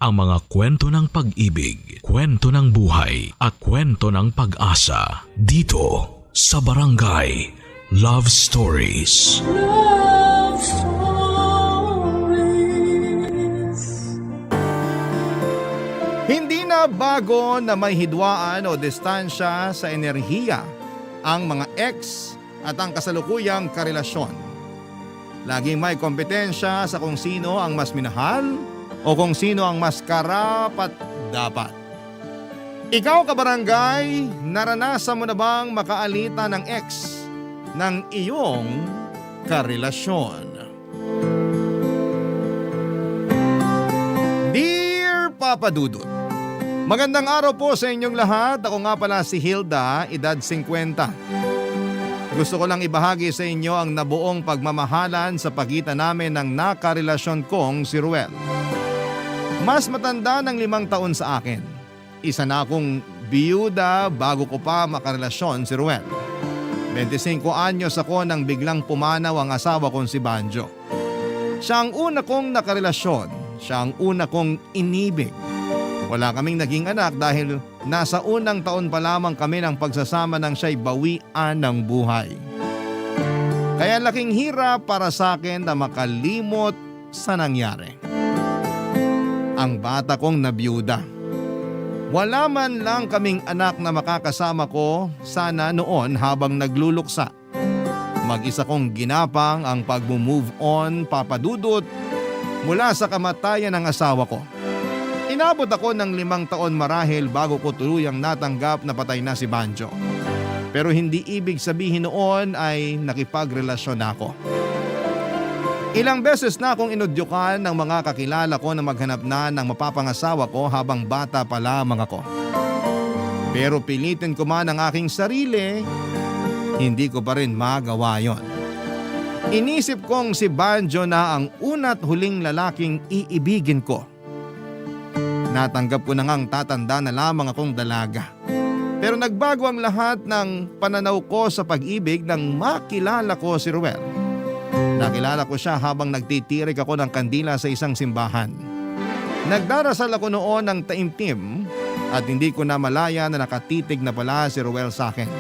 ang mga kwento ng pag-ibig, kwento ng buhay at kwento ng pag-asa dito sa Barangay Love Stories. Love Stories. Hindi na bago na may hidwaan o distansya sa enerhiya ang mga ex at ang kasalukuyang karelasyon. Laging may kompetensya sa kung sino ang mas minahal o kung sino ang mas karapat-dapat. Ikaw kabarangay, naranasan mo na bang makaalita ng ex ng iyong karelasyon? Dear Papa Dudut, magandang araw po sa inyong lahat. Ako nga pala si Hilda, edad 50. Gusto ko lang ibahagi sa inyo ang nabuong pagmamahalan sa pagitan namin ng nakarelasyon kong si Ruel. Mas matanda ng 5 taon sa akin. Isa na akong biyuda bago ko pa makarelasyon si Ruel. 25 anyos ako nang biglang pumanaw ang asawa kong si Banjo. Siya ang una kong nakarelasyon. Siya ang una kong inibig. Wala kaming naging anak dahil nasa unang taon pa lamang kami ng pagsasama nang siya'y bawian ng buhay. Kaya laking hirap para sa akin na makalimot sa nangyari. Ang bata kong nabiyuda. Wala man lang kaming anak na makakasama ko sana noon habang nagluluksa. Mag-isa kong ginapang ang pag-move on, papadudot, mula sa kamatayan ng asawa ko. Inabot ako ng 5 taon marahil bago ko tuluyang natanggap na patay na si Banjo. Pero hindi ibig sabihin noon ay nakipagrelasyon ako. Ilang beses na akong inudyukan ng mga kakilala ko na maghanap na ng mapapangasawa ko habang bata pa lamang ako. Pero pilitin ko man ang aking sarili, hindi ko pa rin magawa yon. Inisip kong si Banjo na ang una't huling lalaking iibigin ko. Natanggap ko na ngang tatanda na lamang akong dalaga. Pero nagbago ang lahat ng pananaw ko sa pag-ibig nang makilala ko si Ruel. Nakilala ko siya habang nagtitirik ako ng kandila sa isang simbahan. Nagdarasal ako noon ng taimtim at hindi ko na malaya na nakatitig na pala si Ruel sa akin.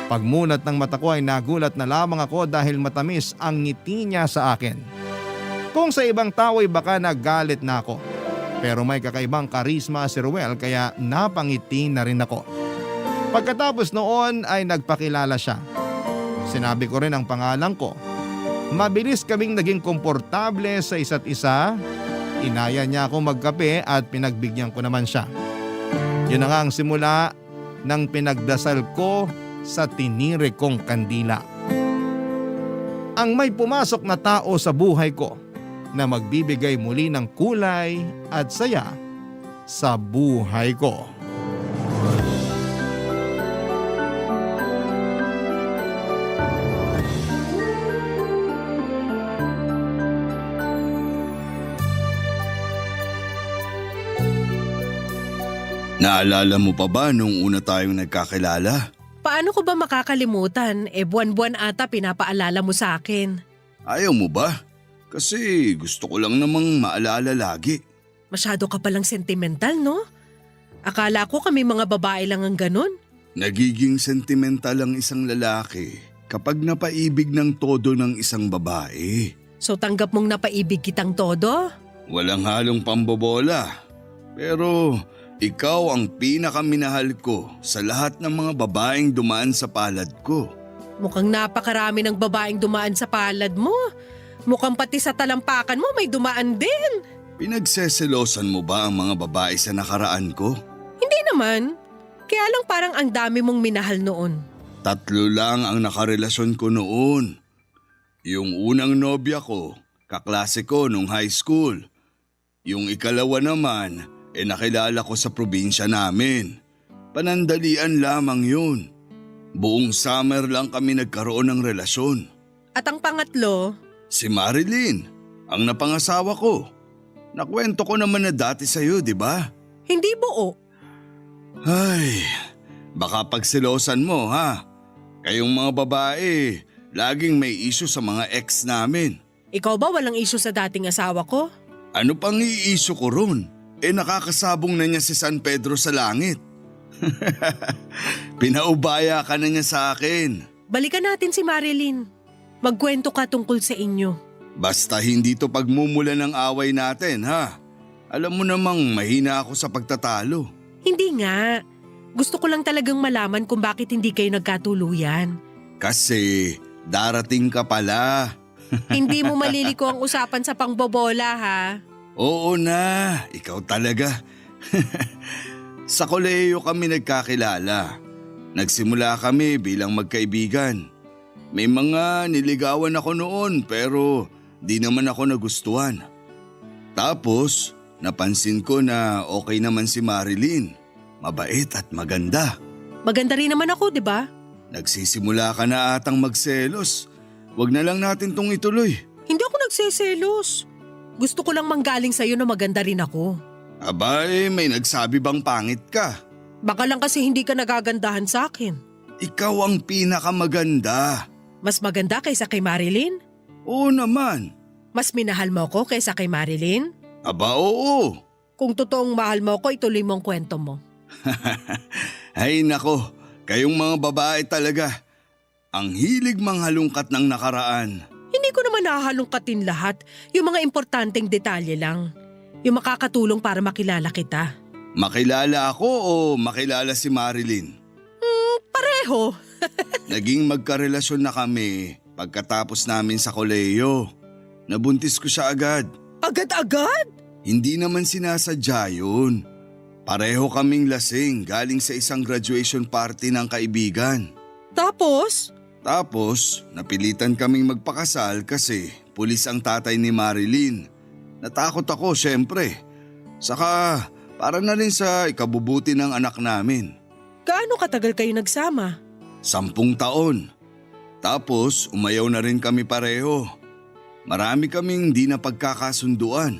Pagmulat ng mata ko ay nagulat na lamang ako dahil matamis ang ngiti niya sa akin. Kung sa ibang tao ay baka naggalit na ako. Pero may kakaibang karisma si Ruel kaya napangiti na rin ako. Pagkatapos noon ay nagpakilala siya. Sinabi ko rin ang pangalan ko. Mabilis kaming naging komportable sa isa't isa. Inaya niya ako magkape at pinagbigyan ko naman siya. Yun na nga ang simula ng pinagdasal ko sa tinirik kong kandila. Ang may pumasok na tao sa buhay ko na magbibigay muli ng kulay at saya sa buhay ko. Naalala mo pa ba nung una tayong nagkakilala? Paano ko ba makakalimutan? Buwan-buwan ata pinapaalala mo sa akin. Ayaw mo ba? Kasi gusto ko lang namang maalala lagi. Masyado ka palang sentimental, no? Akala ko kami mga babae lang ang ganun. Nagiging sentimental ang isang lalaki kapag napaibig ng todo ng isang babae. So tanggap mong napaibig kitang todo? Walang halong pambobola. Pero ikaw ang pinakaminahal ko sa lahat ng mga babaeng dumaan sa palad ko. Mukhang napakarami ng babaeng dumaan sa palad mo. Mukhang pati sa talampakan mo may dumaan din. Pinagseselosan mo ba ang mga babae sa nakaraan ko? Hindi naman. Kaya lang parang ang dami mong minahal noon. 3 lang ang nakarelasyon ko noon. Yung unang nobya ko, kaklase ko nung high school. Yung ikalawa naman, nakilala ko sa probinsya namin. Panandalian lamang yun. Buong summer lang kami nagkaroon ng relasyon. At ang pangatlo? Si Marilyn, ang napangasawa ko. Nakwento ko naman na dati sa'yo, di ba? Hindi buo. Ay, baka pagsilosan mo ha. Kayong mga babae, laging may issue sa mga ex namin. Ikaw ba walang issue sa dating asawa ko? Ano pang i-issue ko ron? nakakasabong na niya si San Pedro sa langit. Pinaubaya ka na niya sa akin. Balikan natin si Marilyn. Magkwento ka tungkol sa inyo. Basta hindi to pagmumula ng away natin, ha? Alam mo namang mahina ako sa pagtatalo. Hindi nga. Gusto ko lang talagang malaman kung bakit hindi kayo nagkatuluyan. Kasi darating ka pala. Hindi mo maliliko ang usapan sa pangbobola, ha? Oo na, ikaw talaga. Sa kolehiyo kami nagkakilala. Nagsimula kami bilang magkaibigan. May mga niligawan ako noon pero di naman ako nagustuhan. Tapos napansin ko na okay naman si Marilyn. Mabait at maganda. Maganda rin naman ako, di ba? Nagsisimula ka na atang magselos. Wag na lang natin tong ituloy. Hindi ako nagseselos. Gusto ko lang manggaling sa'yo na maganda rin ako. Abay, may nagsabi bang pangit ka? Baka lang kasi hindi ka nagagandahan sa akin. Ikaw ang pinakamaganda. Mas maganda kaysa kay Marilyn? Oo naman. Mas minahal mo ko kaysa kay Marilyn? Aba oo. Kung totoong mahal mo ko, ituloy mo ang kwento mo. Ay nako, kayong mga babae talaga. Ang hilig manghalungkat ng nakaraan. Hindi ko naman nahalungkatin lahat. Yung mga importanteng detalye lang. Yung makakatulong para makilala kita. Makilala ako o makilala si Marilyn? Pareho. Naging magkarelasyon na kami pagkatapos namin sa kolehiyo. Nabuntis ko siya agad. Agad-agad? Hindi naman sinasadya yun. Pareho kaming lasing galing sa isang graduation party ng kaibigan. Tapos? Tapos, napilitan kaming magpakasal kasi pulis ang tatay ni Marilyn. Natakot ako syempre. Saka para na rin sa ikabubuti ng anak namin. Gaano katagal kayo nagsama? 10 taon. Tapos umayaw na rin kami pareho. Marami kaming di na pagkakasunduan.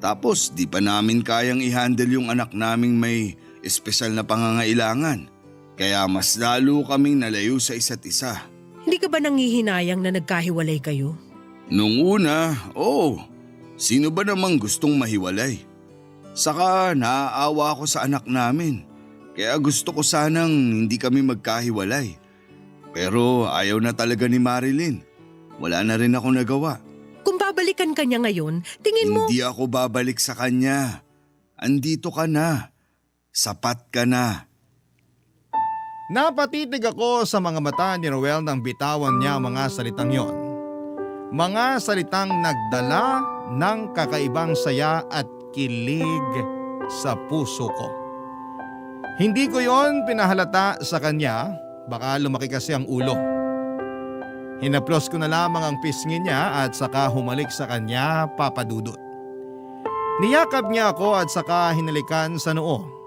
Tapos di pa namin kayang i-handle yung anak naming may espesyal na pangangailangan. Kaya mas lalo kaming nalayo sa isa't isa. Hindi ka ba nangihinayang na nagkahiwalay kayo? Nung una, oo. Sino ba namang gustong mahiwalay? Saka naaawa ako sa anak namin. Kaya gusto ko sanang hindi kami magkahiwalay. Pero ayaw na talaga ni Marilyn. Wala na rin ako nagawa. Kung babalikan ka niya ngayon, tingin mo… Hindi ako babalik sa kanya. Andito ka na. Sapat ka na. Napatitig ako sa mga mata ni Roel nang bitawan niya ang mga salitang yon. Mga salitang nagdala ng kakaibang saya at kilig sa puso ko. Hindi ko yon pinahalata sa kanya, baka lumaki kasi ang ulo. Hinaplos ko na lamang ang pisngi niya at saka humalik sa kanya, Papa Dudut. Niyakap niya ako at saka hinalikan sa noo.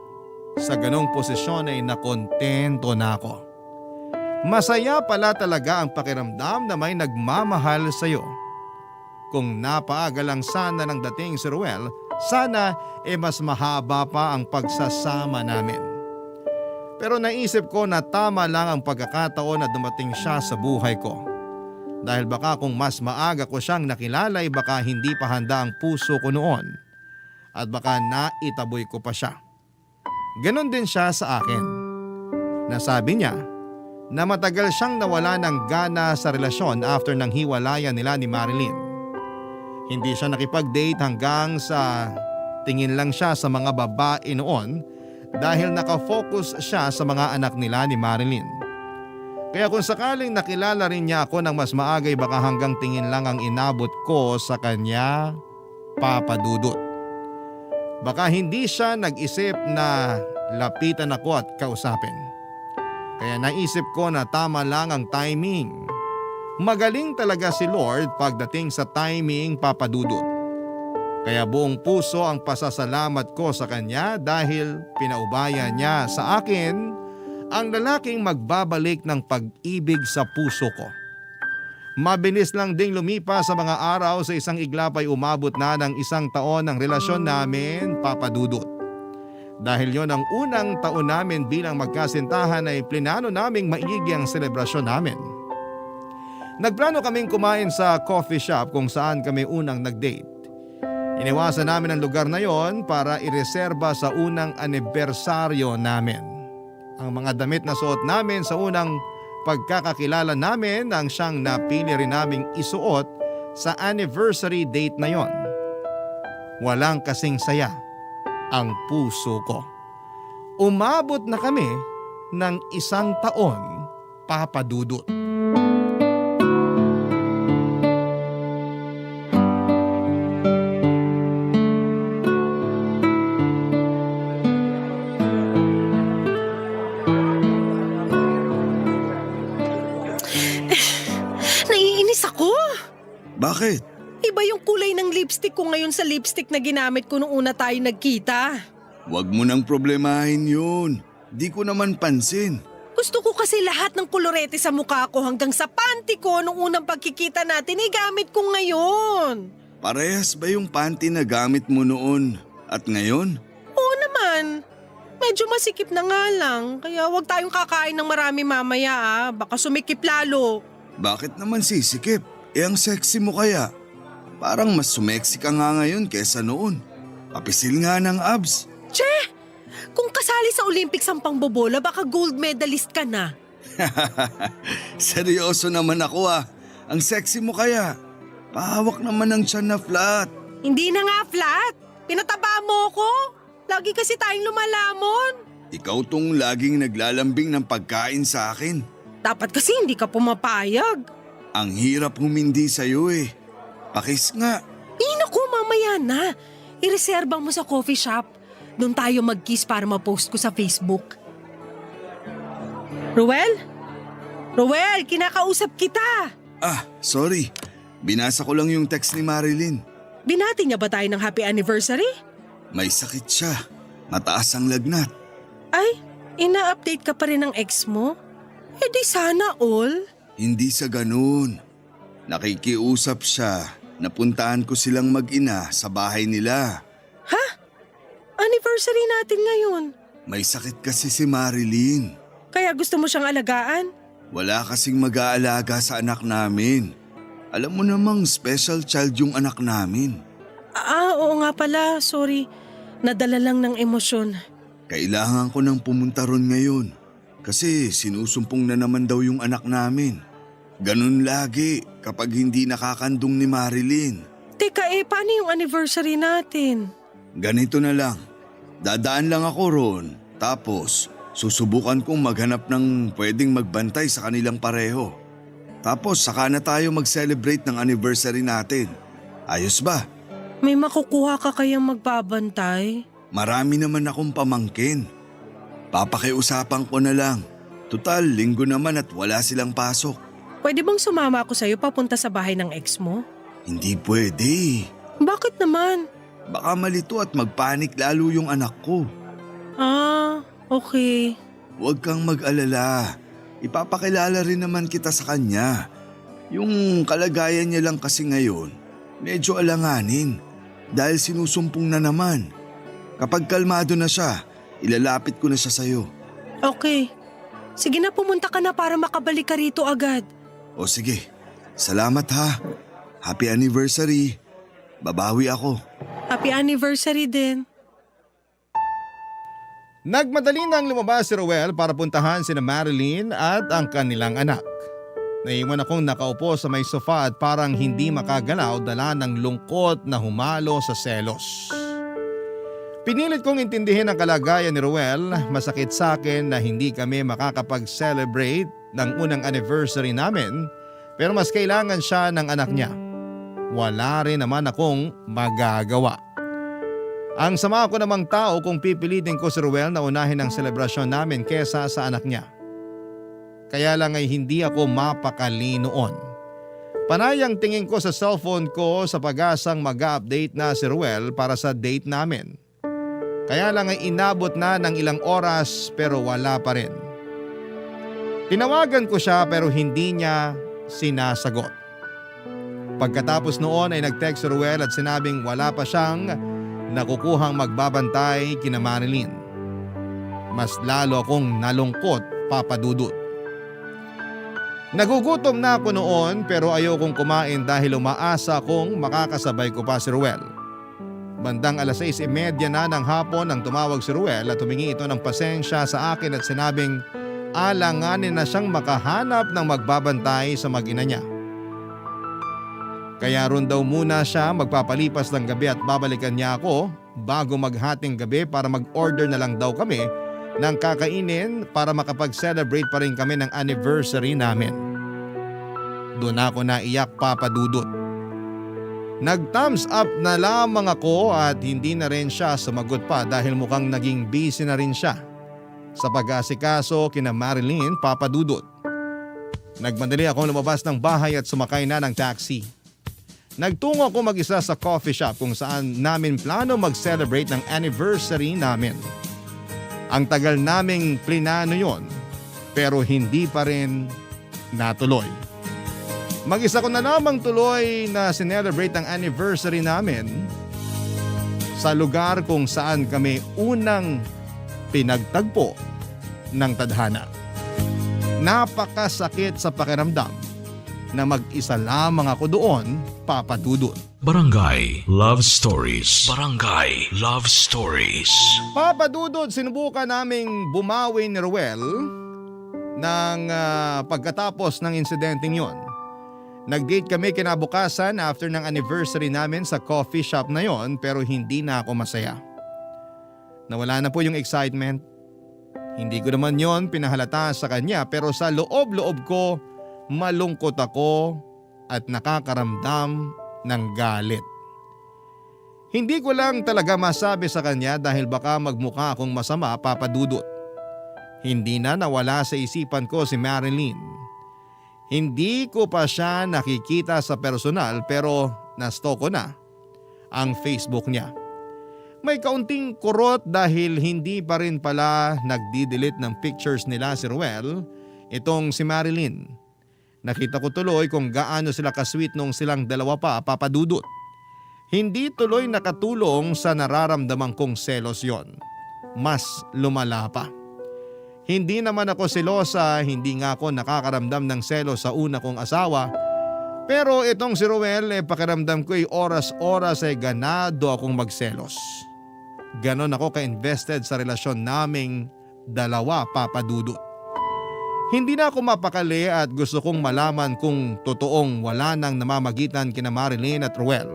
Sa ganong posisyon ay nakontento na ako. Masaya pala talaga ang pakiramdam na may nagmamahal sa iyo. Kung napaaga lang sana ng dating si Ruel, sana mas mahaba pa ang pagsasama namin. Pero naisip ko na tama lang ang pagkakataon na dumating siya sa buhay ko. Dahil baka kung mas maaga ko siyang nakilala ay baka hindi pa handa ang puso ko noon. At baka naitaboy ko pa siya. Ganon din siya sa akin. Nasabi niya na matagal siyang nawala ng gana sa relasyon after ng hiwalayan nila ni Marilyn. Hindi siya nakipag-date hanggang sa tingin lang siya sa mga babae noon dahil nakafocus siya sa mga anak nila ni Marilyn. Kaya kung sakaling nakilala rin niya ako ng mas maagay baka hanggang tingin lang ang inabot ko sa kanya, Papa Dudut. Baka hindi siya nag-isip na lapitan ako at kausapin. Kaya naisip ko na tama lang ang timing. Magaling talaga si Lord pagdating sa timing, Papa Dudut. Kaya buong puso ang pasasalamat ko sa kanya dahil pinaubaya niya sa akin ang lalaking magbabalik ng pag-ibig sa puso ko. Mabilis lang ding lumipas sa mga araw, sa isang iglap ay umabot na ng 1 taon ang relasyon namin, Papa Dudut. Dahil yon ang unang taon namin bilang magkasintahan ay plinano naming maigi ang selebrasyon namin. Nagplano kaming kumain sa coffee shop kung saan kami unang nag-date. Iniwasan namin ang lugar na yon para ireserba sa unang anibersaryo namin. Ang mga damit na suot namin sa unang pagkakakilala namin ang siyang napili rin naming isuot sa anniversary date na yon. Walang kasing saya ang puso ko. Umabot na kami ng 1 taon, Papa Dudut. Naiinis ako. Bakit? Iba yung kulay ng lipstick ko ngayon sa lipstick na ginamit ko nung una tayo nagkita. Huwag mo nang problemahin yun. Di ko naman pansin. Gusto ko kasi lahat ng kolorete sa mukha ko hanggang sa panty ko nung unang pagkikita natin gamit ko ngayon. Parehas ba yung panty na gamit mo noon at ngayon? Oo naman. Medyo masikip na nga lang. Kaya huwag tayong kakain ng marami mamaya Baka sumikip lalo. Bakit naman sisikip? Ang sexy mo kaya. Parang mas sumeksi ka nga ngayon kesa noon. Papisil nga ng abs. Che! Kung kasali sa Olympics ang pangbobola, baka gold medalist ka na. Seryoso naman ako Ang sexy mo kaya. Pahawak naman ng tiyan na flat. Hindi na nga flat. Pinataba mo ko. Lagi kasi tayong lumalamon. Ikaw tong laging naglalambing ng pagkain sa akin. Dapat kasi hindi ka pumapayag. Ang hirap humindi sa'yo Pakis nga. Naku, mamaya na. Ireserba mo sa coffee shop. Doon tayo mag-kiss para ma-post ko sa Facebook. Ruel? Ruel, kinakausap kita. Sorry. Binasa ko lang yung text ni Marilyn. Binati niya ba tayo ng happy anniversary? May sakit siya. Mataas ang lagnat. Ay, ina-update ka pa rin ng ex mo? Di sana all. Hindi sa ganun. Nakikiusap siya. Napuntahan ko silang mag-ina sa bahay nila. Ha? Anniversary natin ngayon. May sakit kasi si Marilyn. Kaya gusto mo siyang alagaan? Wala kasing mag-aalaga sa anak namin. Alam mo namang special child yung anak namin. Oo nga pala. Sorry. Nadala lang ng emosyon. Kailangan ko nang pumunta ron ngayon. Kasi sinusumpong na naman daw yung anak namin. Ganun lagi kapag hindi nakakandong ni Marilyn. Teka paano yung anniversary natin? Ganito na lang. Dadaan lang ako ron. Tapos susubukan kong maghanap ng pwedeng magbantay sa kanilang pareho. Tapos saka na tayo mag-celebrate ng anniversary natin. Ayos ba? May makukuha ka kayang magbabantay? Marami naman akong pamangkin. Papakiusapan ko na lang. Tutal, linggo naman at wala silang pasok. Pwede bang sumama ako sa'yo papunta sa bahay ng ex mo? Hindi pwede. Bakit naman? Baka malito at magpanik lalo yung anak ko. Okay. Huwag kang mag-alala. Ipapakilala rin naman kita sa kanya. Yung kalagayan niya lang kasi ngayon, medyo alanganin. Dahil sinusumpong na naman. Kapag kalmado na siya, ilalapit ko na siya sa'yo. Okay. Sige na, pumunta ka na para makabalik ka rito agad. O sige, salamat ha. Happy anniversary. Babawi ako. Happy anniversary din. Nagmadali nang lumabas si Ruel para puntahan sina Marilyn at ang kanilang anak. Naiwan akong nakaupo sa may sofa at parang hindi makagalaw dala ng lungkot na humalo sa selos. Pinilit kong intindihin ang kalagayan ni Ruel. Masakit sa akin na hindi kami makakapag-celebrate ng unang anniversary namin, pero mas kailangan siya ng anak niya. Wala rin naman akong magagawa. Ang sama ko namang tao kung pipilitin ko si Ruel na unahin ang selebrasyon namin kesa sa anak niya. Kaya lang ay hindi ako mapakali noon. Panay ang tingin ko sa cellphone ko sa pag-asang mag-update na si Ruel para sa date namin. Kaya lang ay inabot na ng ilang oras pero wala pa rin. Tinawagan ko siya pero hindi niya sinasagot. Pagkatapos noon ay nag-text si Ruel at sinabing wala pa siyang nakukuhang magbabantay kina Marilyn. Mas lalo akong nalungkot, Papa Dudut. Nagugutom na ako noon pero ayokong kumain dahil umaasa akong makakasabay ko pa si Ruel. Bandang 6:30 na ng hapon nang tumawag si Ruel at humingi ito ng pasensya sa akin at sinabing alanganin na siyang makahanap ng magbabantay sa mag-ina niya. Kaya ron daw muna siya magpapalipas ng gabi at babalikan niya ako bago maghating gabi para mag-order na lang daw kami ng kakainin para makapag-celebrate pa rin kami ng anniversary namin. Doon ako naiyak, Papa Dudut. Nag-thumbs up na lamang ako at hindi na rin siya sumagot pa dahil mukhang naging busy na rin siya sa pag-asikaso kina Marilyn, Papa Dudut. Nagmadali akong lumabas ng bahay at sumakay na ng taxi. Nagtungo ako mag-isa sa coffee shop kung saan namin plano mag-celebrate ng anniversary namin. Ang tagal naming plinano yon pero hindi pa rin natuloy. Mag-isa ko na lamang tuloy na sinelebrate ang anniversary namin sa lugar kung saan kami unang pinagtagpo ng tadhana. Napakasakit sa pakiramdam na mag-isa lamang ako doon, Papa Dudut. Barangay Love Stories. Barangay Love Stories. Papa Dudut, sinubukan naming bumawi ni Ruel ng pagkatapos ng insidenteng yon. Nag-date kami kinabukasan after ng anniversary namin sa coffee shop na yon pero hindi na ako masaya. Nawala na po yung excitement. Hindi ko naman yon pinahalata sa kanya pero sa loob-loob ko malungkot ako at nakakaramdam ng galit. Hindi ko lang talaga masabi sa kanya dahil baka magmukha akong masama, Papa Dudut. Hindi na nawala sa isipan ko si Marilyn. Hindi ko pa siya nakikita sa personal pero na-stalk ko na ang Facebook niya. May kaunting kurot dahil hindi pa rin pala nagdi-delete ng pictures nila si Ruel, itong si Marilyn. Nakita ko tuloy kung gaano sila kasweet nung silang dalawa pa, Papa Dudut. Hindi tuloy nakatulong sa nararamdaman kong selos yon. Mas lumala pa. Hindi naman ako selosa, hindi nga ako nakakaramdam ng selos sa una kong asawa. Pero itong si Ruel, pakiramdam ko oras-oras ganado akong magselos. Ganon ako ka-invested sa relasyon naming dalawa, Papa Dudut. Hindi na ako mapakali at gusto kong malaman kung totoong wala nang namamagitan kina Marilyn at Ruel.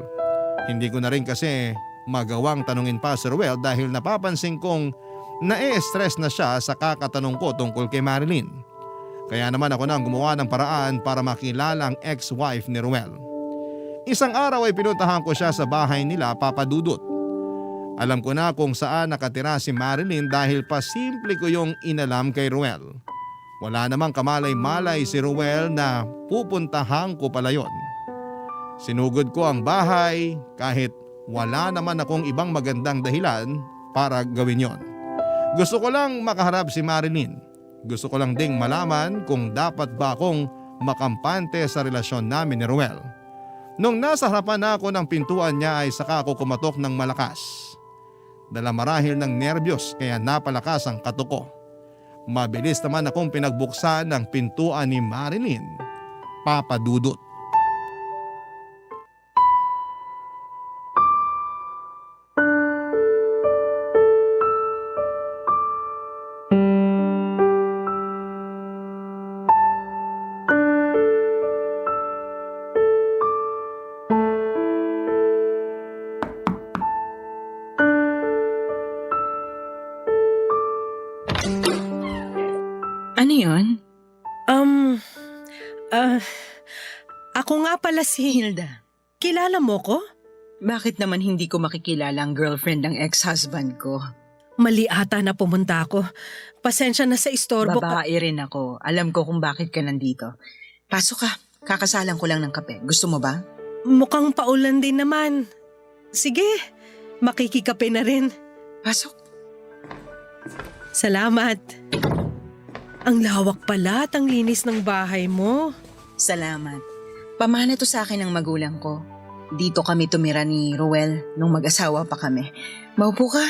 Hindi ko na rin kasi magawang tanungin pa si Ruel dahil napapansin kong na-stress na siya sa kakatanong ko tungkol kay Marilyn. Kaya naman ako nang gumawa ng paraan para makilala ang ex-wife ni Ruel. Isang araw ay pinuntahan ko siya sa bahay nila, Papa Dudut. Alam ko na kung saan nakatira si Marilyn dahil pasimple ko yung inalam kay Ruel. Wala namang kamalay-malay si Ruel na pupuntahan ko pala yon. Sinugod ko ang bahay kahit wala naman akong ibang magandang dahilan para gawin yon. Gusto ko lang makaharap si Marilyn. Gusto ko lang ding malaman kung dapat ba akong makampante sa relasyon namin ni Ruel. Nung nasa harapan na ako ng pintuan niya ay saka ako kumatok ng malakas. Dala marahil ng nerbiyos kaya napalakas ang katok ko. Mabilis naman akong pinagbuksan ng pintuan ni Marilyn, Papa Dudut. Ano yun? Ako nga pala si... Hilda, Kilala mo ko? bakit naman hindi ko makikilala ang girlfriend ng ex-husband ko? Mali ata na pumunta ako. Pasensya na sa istorbo. Babae rin ako. Alam ko kung bakit ka nandito. Pasok ka. Kakasalan ko lang ng kape. Gusto mo ba? Mukhang paulan din naman. Sige, makikikape na rin. Pasok. Salamat. Ang lawak pala at ang linis ng bahay mo. Salamat. Pamana to sa akin ng magulang ko. Dito kami tumira ni Ruel nung mag-asawa pa kami. Maupo ka.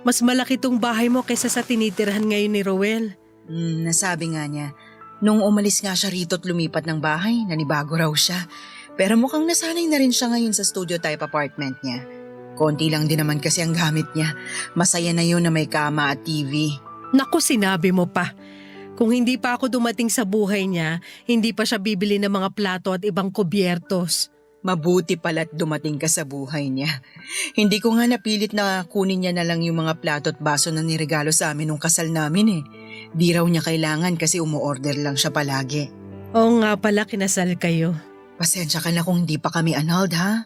Mas malaki tong bahay mo kaysa sa tinitirhan ngayon ni Ruel. Nasabi nga niya, nung umalis nga siya rito at lumipat ng bahay, nanibago raw siya. Pero mukhang nasanay na rin siya ngayon sa studio type apartment niya. Konti lang din naman kasi ang gamit niya. Masaya na yun na may kama at TV. Naku, sinabi mo pa. Kung hindi pa ako dumating sa buhay niya, hindi pa siya bibili ng mga plato at ibang kubyertos. Mabuti pala't dumating ka sa buhay niya. Hindi ko nga napilit na kunin niya na lang yung mga plato at baso na niregalo sa amin nung kasal namin eh. Di raw niya kailangan kasi umu-order lang siya palagi. Oo nga pala, kinasal kayo. Pasensya ka na kung hindi pa kami annulled ha.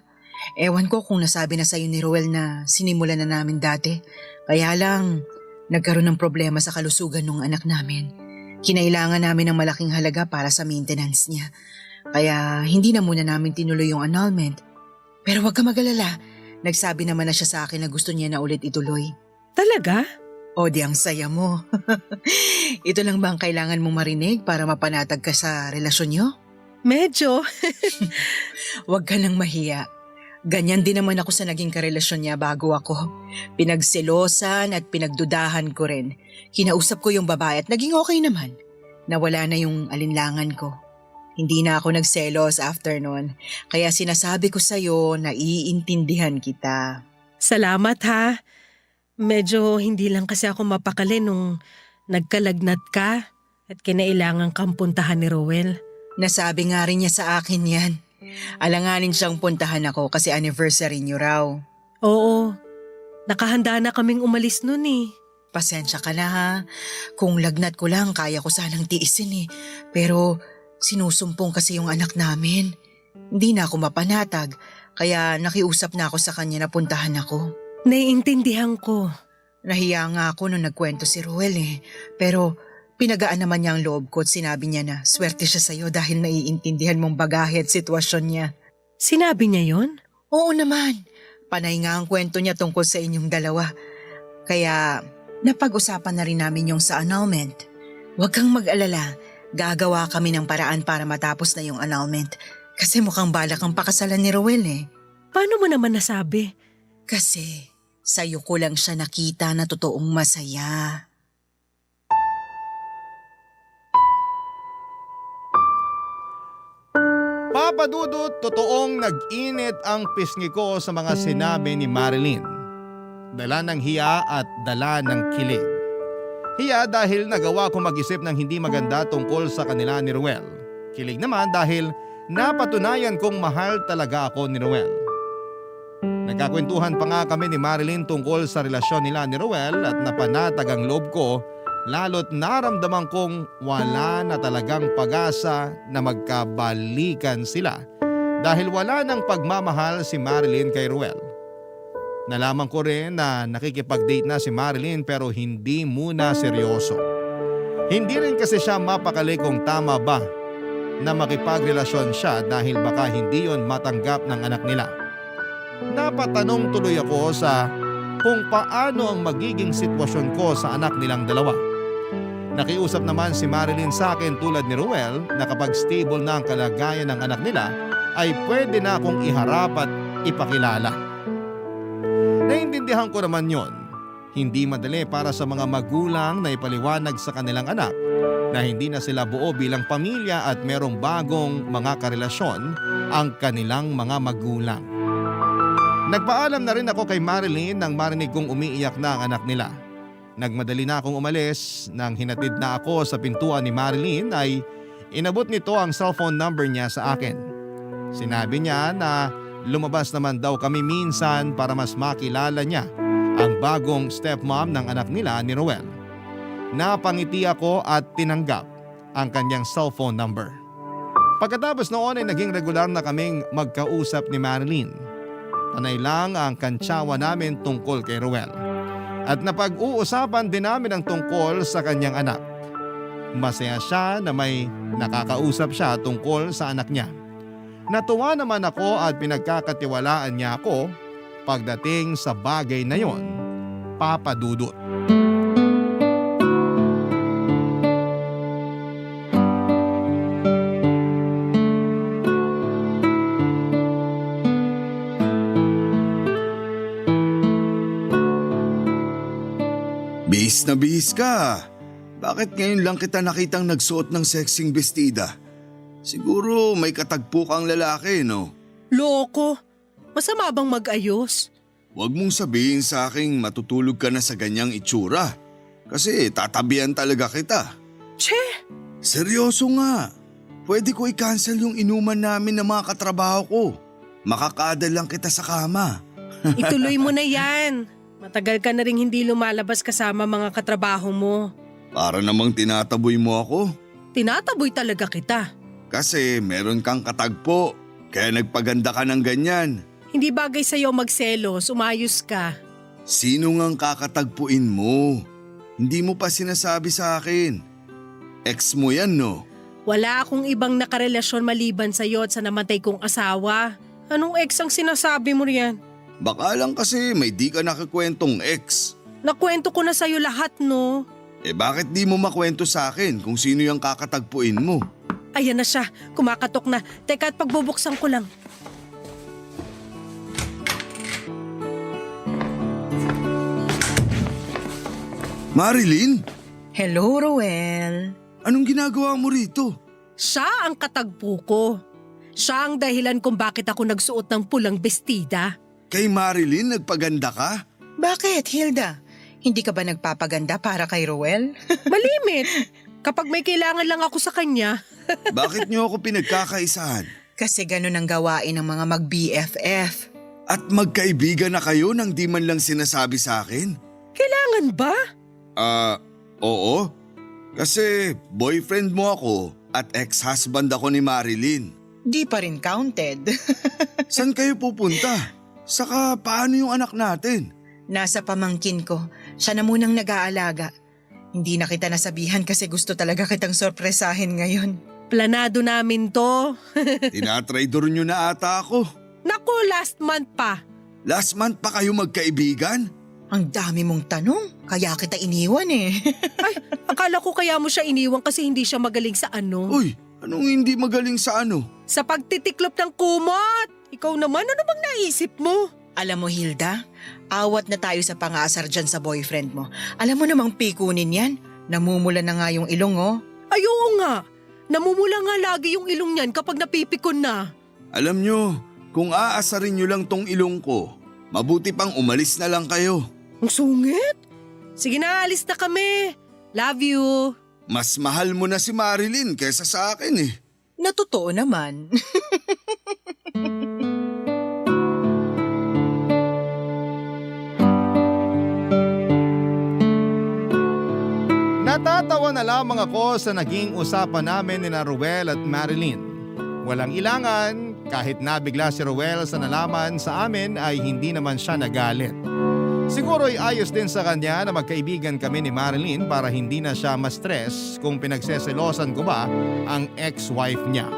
Ewan ko kung nasabi na sa'yo ni Ruel na sinimulan na namin dati. Kaya lang, nagkaroon ng problema sa kalusugan ng anak namin. Kinailangan namin ng malaking halaga para sa maintenance niya. Kaya hindi na muna namin tinuloy yung annulment. Pero wag ka mag-alala. Nagsabi naman na siya sa akin na gusto niya na ulit ituloy. Talaga? O di ang saya mo. Ito lang ba ang kailangan mong marinig para mapanatag ka sa relasyon niyo? Medyo. Huwag ka nang mahiya. Ganyan din naman ako sa naging karelasyon niya bago ako. Pinagselosan at pinagdudahan ko rin. Kinausap ko yung babae at naging okay naman. Nawala na yung alinlangan ko. Hindi na ako nagselos after nun. Kaya sinasabi ko sa'yo na iintindihan kita. Salamat ha. Medyo hindi lang kasi ako mapakali nung nagkalagnat ka at kinailangan kang puntahan ni Rowel. Nasabi nga rin niya sa akin yan. Alanganin siyang puntahan ako kasi anniversary niyo raw. Oo, nakahanda na kaming umalis nun eh. Pasensya ka na ha. Kung lagnat ko lang kaya ko sanang tiisin eh. Pero sinusumpong kasi yung anak namin. Hindi na ako mapanatag kaya nakiusap na ako sa kanya na puntahan ako. Naiintindihan ko. Nahiya nga ako nung nagkwento si Ruel eh. Pero pinagaan naman niya ang loob ko at sinabi niya na swerte siya sa'yo dahil naiintindihan mong bagahe at sitwasyon niya. Sinabi niya yon? Oo naman. Panay nga ang kwento niya tungkol sa inyong dalawa. Kaya napag-usapan na rin namin yung sa annulment. Huwag kang mag-alala. Gagawa kami ng paraan para matapos na yung annulment. Kasi mukhang balak ang pakasalan ni Rowel eh. Paano mo naman nasabi? Kasi sa'yo ko lang siya nakita na totoong masaya. Papa Dudut, totoong nag-init ang pisngi ko sa mga sinabi ni Marilyn. Dala ng hiya at dala ng kilig. Hiya dahil nagawa ko mag-isip ng hindi maganda tungkol sa kanila ni Ruel. Kilig naman dahil napatunayan kong mahal talaga ako ni Ruel. Nagkakwentuhan pa nga kami ni Marilyn tungkol sa relasyon nila ni Ruel at napanatag ang loob ko lalo't naramdaman kong wala na talagang pag-asa na magkabalikan sila dahil wala ng pagmamahal si Marilyn kay Ruel. Nalaman ko rin na nakikipag-date na si Marilyn pero hindi muna seryoso. Hindi rin kasi siya mapakali kung tama ba na makipagrelasyon siya dahil baka hindi yon matanggap ng anak nila. Napatanong tuloy ako sa kung paano ang magiging sitwasyon ko sa anak nilang dalawa. Nakiusap naman si Marilyn sa akin tulad ni Ruel na kapag stable na ang kalagayan ng anak nila ay pwede na akong iharap at ipakilala. Naintindihan ko naman yon. Hindi madali para sa mga magulang na ipaliwanag sa kanilang anak na hindi na sila buo bilang pamilya at merong bagong mga karelasyon ang kanilang mga magulang. Nagpaalam na rin ako kay Marilyn nang marinig kong umiiyak na ang anak nila. Nagmadali na akong umalis. Nang hinatid na ako sa pintuan ni Marilyn ay inabot nito ang cellphone number niya sa akin. Sinabi niya na lumabas naman daw kami minsan para mas makilala niya ang bagong stepmom ng anak nila ni Ruel. Napangiti ako at tinanggap ang kanyang cellphone number. Pagkatapos noon ay naging regular na kaming magkausap ni Marilyn. Panay lang ang kantsawa namin tungkol kay Ruel. At napag-uusapan din namin ang tungkol sa kanyang anak. Masaya siya na may nakakausap siya tungkol sa anak niya. Natuwa naman ako at pinagkakatiwalaan niya ako pagdating sa bagay na yon, Papa Dudut. Bihis na bihis ka. Bakit ngayon lang kita nakitang nagsuot ng sexing bestida? Siguro may katagpo kang lalaki, no? Loko, masama bang mag-ayos? Huwag mong sabihin sa aking matutulog ka na sa ganyang itsura. Kasi tatabihan talaga kita. Che! Seryoso nga. Pwede ko i-cancel yung inuman namin ng mga katrabaho ko. Makakadal lang kita sa kama. Ituloy mo na yan. Matagal ka na rin hindi lumalabas kasama mga katrabaho mo. Para namang tinataboy mo ako. Tinataboy talaga kita. Kasi meron kang katagpo. Kaya nagpaganda ka ng ganyan. Hindi bagay sa'yo magselos, umayos ka. Sino ngang kakatagpuin mo? Hindi mo pa sinasabi sa akin. Ex mo yan, no? Wala akong ibang nakarelasyon maliban sa'yo at sa namatay kong asawa. Anong ex ang sinasabi mo riyan? Baka lang kasi may di ka nakikwentong ex. Nakwento ko na sa'yo lahat, no? Bakit di mo makwento sa akin kung sino yung kakatagpuin mo? Ayan na siya, kumakatok na. Teka at pagbubuksan ko lang. Marilyn? Hello, Roel. Anong ginagawa mo rito? Siya ang katagpo ko. Siya ang dahilan kung bakit ako nagsuot ng pulang bestida. Kay Marilyn nagpaganda ka? Bakit, Hilda? Hindi ka ba nagpapaganda para kay Roel? Malimit. Kapag may kailangan lang ako sa kanya. Bakit niyo ako pinagkakaisahan? Kasi ganun ang gawain ng mga mag-BFF. At magkaibigan na kayo nang di man lang sinasabi sa akin? Kailangan ba? Oo. Kasi boyfriend mo ako at ex-husband ako ni Marilyn. Di pa rin counted. Saan kayo pupunta? Saka paano yung anak natin? Nasa pamangkin ko. Siya na munang nag-aalaga. Hindi na kita nasabihan kasi gusto talaga kitang sorpresahin ngayon. Planado namin to. Tinatraidor nyo na ata ako. Naku, last month pa. Last month pa kayo magkaibigan? Ang dami mong tanong, kaya kita iniwan eh. Ay, akala ko kaya mo siya iniwan kasi hindi siya magaling sa ano. Uy, anong hindi magaling sa ano? Sa pagtitiklop ng kumot. Ikaw naman, ano bang naisip mo? Alam mo, Hilda, awat na tayo sa pangasar dyan sa boyfriend mo. Alam mo namang pikunin yan. Namumula na nga yung ilong, oh. Ay, oo nga. Namumula nga lagi yung ilong niyan kapag napipikon na. Alam nyo, kung aasarin nyo lang tong ilong ko, mabuti pang umalis na lang kayo. Ang sungit? Sige na, alis na kami. Love you. Mas mahal mo na si Marilyn kaysa sa akin eh. Natotoo naman. Natatawa na lamang ako sa naging usapan namin ni Ruel at Marilyn. Walang ilangan, kahit nabigla si Ruel sa nalaman sa amin ay hindi naman siya nagalit. Siguro ay ayos din sa kanya na magkaibigan kami ni Marilyn para hindi na siya ma-stress kung pinagseselosan ko ba ang ex-wife niya.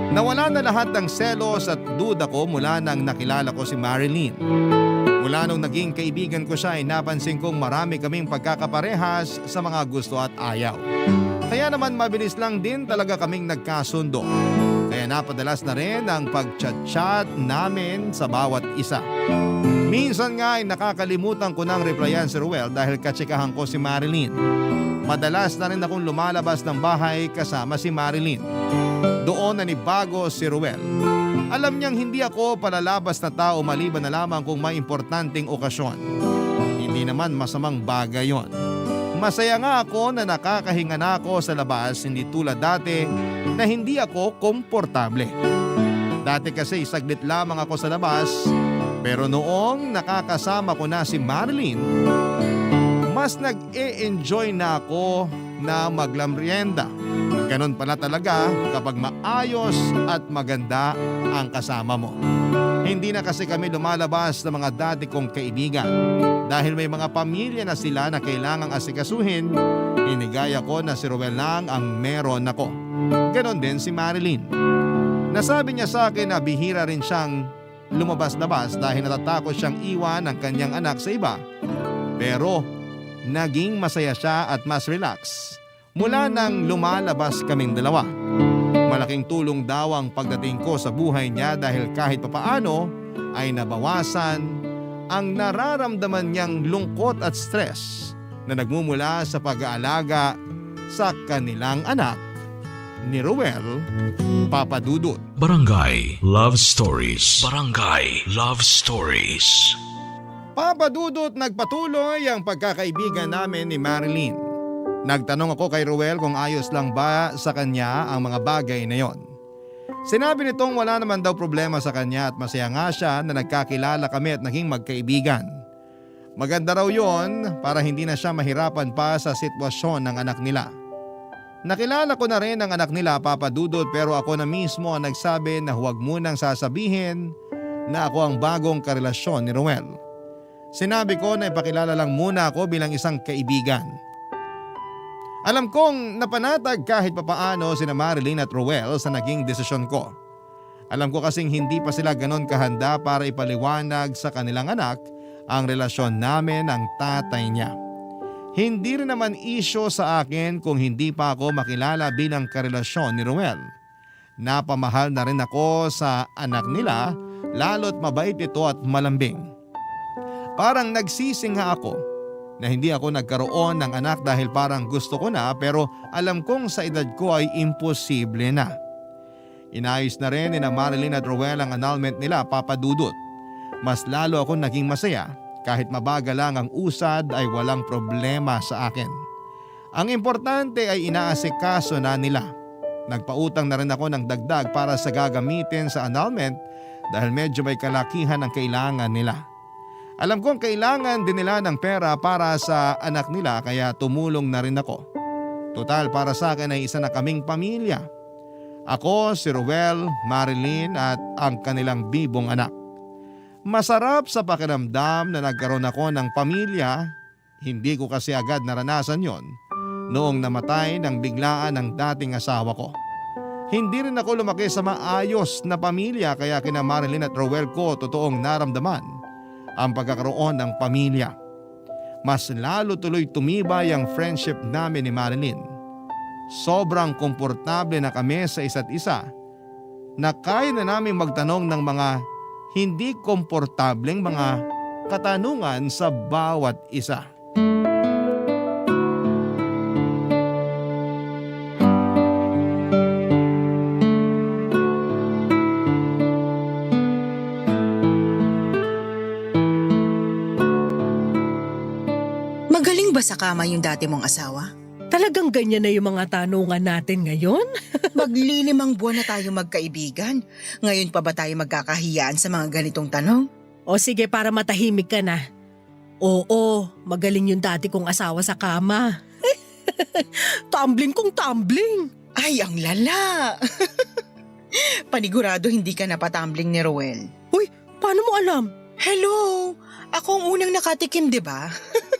Nawala na lahat ng selos at duda ko mula nang nakilala ko si Marilyn. Mula nung naging kaibigan ko siya ay napansin kong marami kaming pagkakaparehas sa mga gusto at ayaw. Kaya naman mabilis lang din talaga kaming nagkasundo. Kaya napadalas na rin ang pag-chat-chat namin sa bawat isa. Minsan nga ay nakakalimutan ko nang replyan si Ruel dahil katsikahan ko si Marilyn. Madalas na rin akong lumalabas ng bahay kasama si Marilyn. Doon nanibago si Ruel. Alam niyang hindi ako palalabas na tao maliban na lamang kung may importanteng okasyon. Hindi naman masamang bagay yon. Masaya nga ako na nakakahinga na ako sa labas, hindi tulad dati na hindi ako komportable. Dati kasi saglit lamang ako sa labas, pero noong nakakasama ko na si Marilyn, mas nag-e-enjoy na ako na maglamrienda. Ganon pala talaga kapag maayos at maganda ang kasama mo. Hindi na kasi kami lumalabas ng mga dati kong kaibigan. Dahil may mga pamilya na sila na kailangang asikasuhin, inigaya ko na si Ruel lang ang meron ako. Ganon din si Marilyn. Nasabi niya sa akin na bihira rin siyang lumabas-labas dahil natatakot siyang iwan ang kanyang anak sa iba. Pero naging masaya siya at mas relax mula nang lumalabas kaming dalawa. Malaking tulong daw ang pagdating ko sa buhay niya dahil kahit papaano ay nabawasan ang nararamdaman niyang lungkot at stress na nagmumula sa pag-aalaga sa kanilang anak ni Ruel, Papa Dudut. Barangay Love Stories. Barangay Love Stories. Papa Dudut, nagpatuloy ang pagkakaibigan namin ni Marilyn. Nagtanong ako kay Ruel kung ayos lang ba sa kanya ang mga bagay na yon. Sinabi nitong wala naman daw problema sa kanya at masaya nga siya na nagkakilala kami at naging magkaibigan. Maganda raw yon para hindi na siya mahirapan pa sa sitwasyon ng anak nila. Nakilala ko na rin ang anak nila, Papa Dudut, pero ako na mismo ang nagsabi na huwag munang sasabihin na ako ang bagong karelasyon ni Ruel. Sinabi ko na ipakilala lang muna ako bilang isang kaibigan. Alam kong napanatag kahit papaano sina Marilyn at Ruel sa naging desisyon ko. Alam ko kasing hindi pa sila ganon kahanda para ipaliwanag sa kanilang anak ang relasyon namin ng tatay niya. Hindi rin naman isyo sa akin kung hindi pa ako makilala bilang karelasyon ni Ruel. Napamahal na rin ako sa anak nila, lalo't mabait ito at malambing. Parang nagsisi nga ako na hindi ako nagkaroon ng anak dahil parang gusto ko na, pero alam kong sa edad ko ay imposible na. Inayos na rin ni Marilyn at Ruel ang annulment nila, Papa Dudut. Mas lalo ako naging masaya, kahit mabagal lang ang usad ay walang problema sa akin. Ang importante ay inaasikaso na nila. Nagpautang na rin ako ng dagdag para sa gagamitin sa annulment dahil medyo may kalakihan ang kailangan nila. Alam kong kailangan din nila ng pera para sa anak nila kaya tumulong na rin ako. Total para sa akin ay isa na kaming pamilya. Ako, si Ruel, Marilyn at ang kanilang bibong anak. Masarap sa pakiramdam na nagkaroon ako ng pamilya. Hindi ko kasi agad naranasan yon noong namatay ng biglaan ng dating asawa ko. Hindi rin ako lumaki sa maayos na pamilya kaya kina Marilyn at Ruel ko totoong naramdaman ang pagkakaroon ng pamilya. Mas lalo tuloy tumibay ang friendship namin ni Marilyn. Sobrang komportable na kami sa isa't isa na kaya na namin magtanong ng mga hindi komportableng mga katanungan sa bawat isa. Magaling ba sa kama yung dati mong asawa? Talagang ganyan na yung mga tanungan natin ngayon? Maglilimang buwan na tayo magkaibigan. Ngayon pa ba tayo magkakahiyaan sa mga ganitong tanong? O sige, para matahimik ka na. Oo, magaling yung dati kong asawa sa kama. Tumbling kong tumbling. Ay, ang lala! Panigurado hindi ka napatumbling ni Roel. Uy, paano mo alam? Hello! Ako ang unang nakatikim, di ba?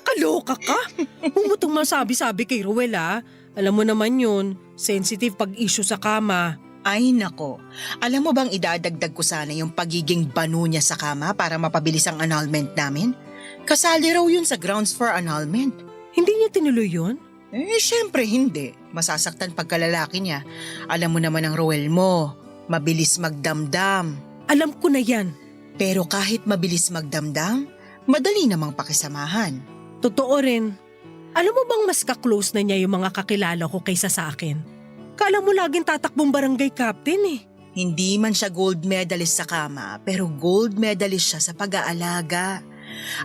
Kaloka ka? Humutong masabi-sabi kay Ruel ah. Alam mo naman yun, sensitive pag-issue sa kama. Ay nako, alam mo bang idadagdag ko sana yung pagiging banu niya sa kama para mapabilis ang annulment namin? Kasali raw yun sa grounds for annulment. Hindi niya tinuloy yun? Syempre hindi. Masasaktan pagkalalaki niya. Alam mo naman ang Roel mo, mabilis magdamdam. Alam ko na yan. Pero kahit mabilis magdamdam, madali namang pakisamahan. Totoo rin. Alam mo bang mas ka-close na niya yung mga kakilala ko kaysa sa akin? Kala mo laging tatakbong barangay captain eh. Hindi man siya gold medalist sa kama, pero gold medalist siya sa pag-aalaga.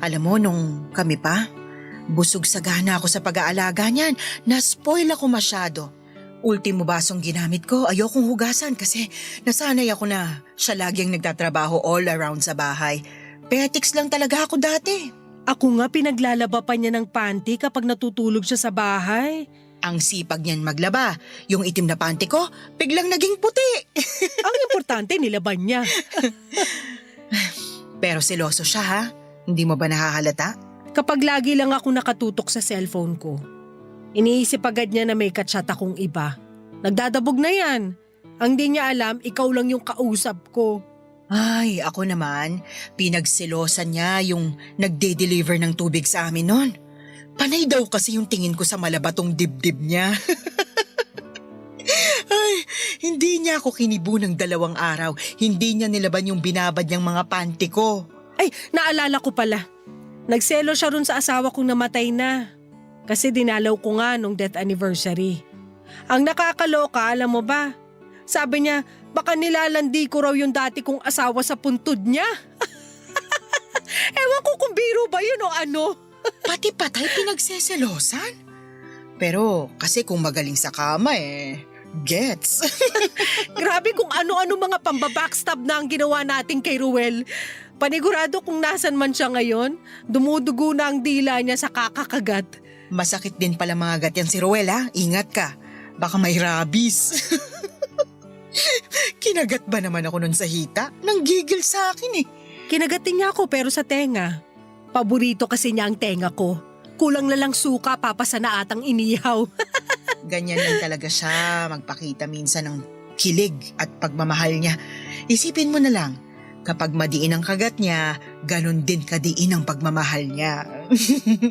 Alam mo, nung kami pa, busog sagana ako sa pag-aalaga niyan. Na-spoil ako masyado. Ultimo basong ginamit ko, ayokong hugasan kasi nasanay ako na siya laging nagtatrabaho all around sa bahay. Petics lang talaga ako dati. Ako nga pinaglalaba pa niya ng panty kapag natutulog siya sa bahay. Ang sipag niyan maglaba. Yung itim na panty ko, biglang naging puti. Ang importante nilaban niya. Pero seloso siya ha? Hindi mo ba nahahalata? Kapag lagi lang ako nakatutok sa cellphone ko, iniisip agad niya na may kachat akong iba. Nagdadabog na yan. Ang di niya alam, ikaw lang yung kausap ko. Ay, ako naman, pinagselosan niya yung nagde-deliver ng tubig sa amin nun. Panay daw kasi yung tingin ko sa malabatong dibdib niya. Ay, hindi niya ako kinibo ng 2 araw. Hindi niya nilaban yung binabad niyang mga panty ko. Ay, naalala ko pala. Nagselo siya ron sa asawa kong namatay na. Kasi dinalaw ko nga nung death anniversary. Ang nakakaloka, alam mo ba? Sabi niya, baka nilalandi ko raw yung dati kong asawa sa puntod niya. Ewan ko kung biro ba yun o ano. Pati patay pinagseselosan? Pero kasi kung magaling sa kama gets. Grabe kung ano-ano mga pambabackstab na ang ginawa natin kay Ruel. Panigurado kung nasan man siya ngayon, dumudugo na ang dila niya sa kakakagat. Masakit din pala mga gat yan si Ruel ha. Ingat ka. Baka may rabies. Kinagat ba naman ako nun sa hita? Nanggigil sa akin Kinagatin niya ako pero sa tenga. Paborito kasi niya ang tenga ko. Kulang na lang suka, papasa na atang inihaw. Ganyan lang talaga siya magpakita minsan ng kilig at pagmamahal niya. Isipin mo na lang, kapag madiin ang kagat niya, ganun din kadiin ang pagmamahal niya.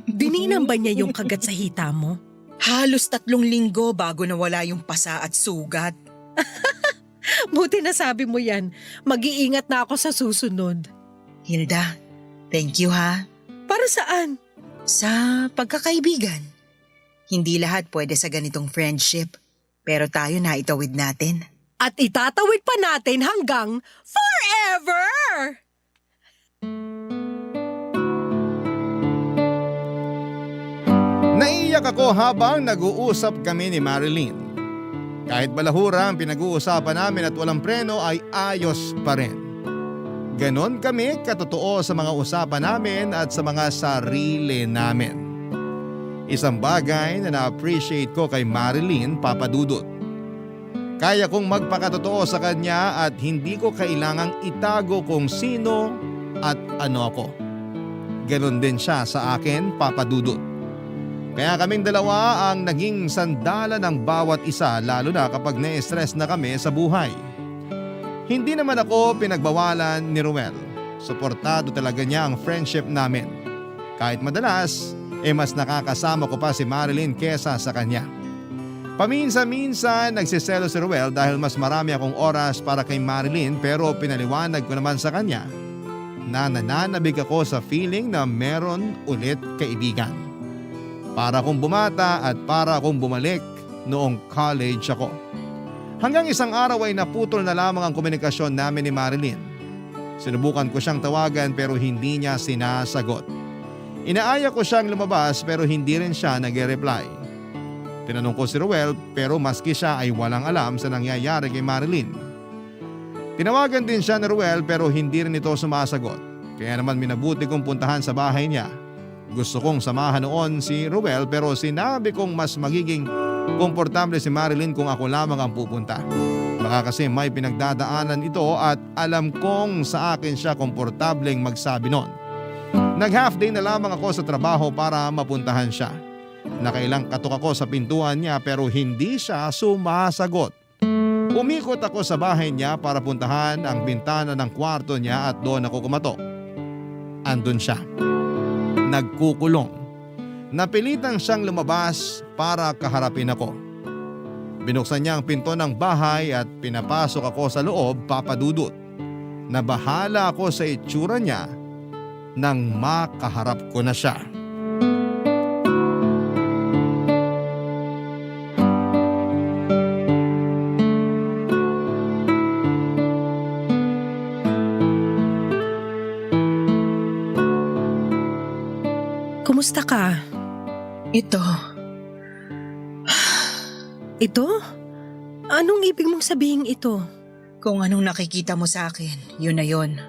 Dininan ba niya yung kagat sa hita mo? Halos 3 linggo bago nawala yung pasa at sugat. Buti na sabi mo yan. Mag-iingat na ako sa susunod. Hilda, thank you ha. Para saan? Sa pagkakaibigan. Hindi lahat pwede sa ganitong friendship. Pero tayo na itawid natin. At itatawid pa natin hanggang forever! Naiyak ako habang nag-uusap kami ni Marilyn. Kahit balahura ang pinag-uusapan namin at walang preno ay ayos pa rin. Ganon kami katotoo sa mga usapan namin at sa mga sarili namin. Isang bagay na na-appreciate ko kay Marilyn, Papa Dudut. Kaya kong magpakatotoo sa kanya at hindi ko kailangang itago kung sino at ano ako. Ganon din siya sa akin, Papa Dudut. Kaya kaming dalawa ang naging sandala ng bawat isa lalo na kapag na-stress na kami sa buhay. Hindi naman ako pinagbawalan ni Ruel. Suportado talaga niya ang friendship namin. Kahit madalas, mas nakakasama ko pa si Marilyn kesa sa kanya. Paminsan-minsan nagsiselo si Ruel dahil mas marami akong oras para kay Marilyn pero pinaliwanag ko naman sa kanya na nananabig ako sa feeling na meron ulit kaibigan. Para akong bumata at para akong bumalik noong college ako. Hanggang isang araw ay naputol na lamang ang komunikasyon namin ni Marilyn. Sinubukan ko siyang tawagan pero hindi niya sinasagot. Inaaya ko siyang lumabas pero hindi rin siya nag-reply. Tinanong ko si Ruel pero maski siya ay walang alam sa nangyayari kay Marilyn. Tinawagan din siya ni Ruel pero hindi rin ito sumasagot. Kaya naman minabuti kong puntahan sa bahay niya. Gusto kong samahan noon si Ruel pero sinabi kong mas magiging komportable si Marilyn kung ako lamang ang pupunta. Baka kasi may pinagdadaanan ito at alam kong sa akin siya komportableng magsabi noon. Nag-half day na lamang ako sa trabaho para mapuntahan siya. Nakailang katok ako sa pintuan niya pero hindi siya sumasagot. Umikot ako sa bahay niya para puntahan ang bintana ng kwarto niya at doon ako kumatok. Andun siya. Nagkukulong. Napilitan siyang lumabas para kaharapin ako. Binuksan niya ang pinto ng bahay at pinapasok ako sa loob, Papa Dudut. Nabahala ako sa itsura niya nang makaharap ko na siya. Kumusta ka? Ito. Ito? Anong ibig mong sabihin ito? Kung anong nakikita mo sa akin, yun na yun.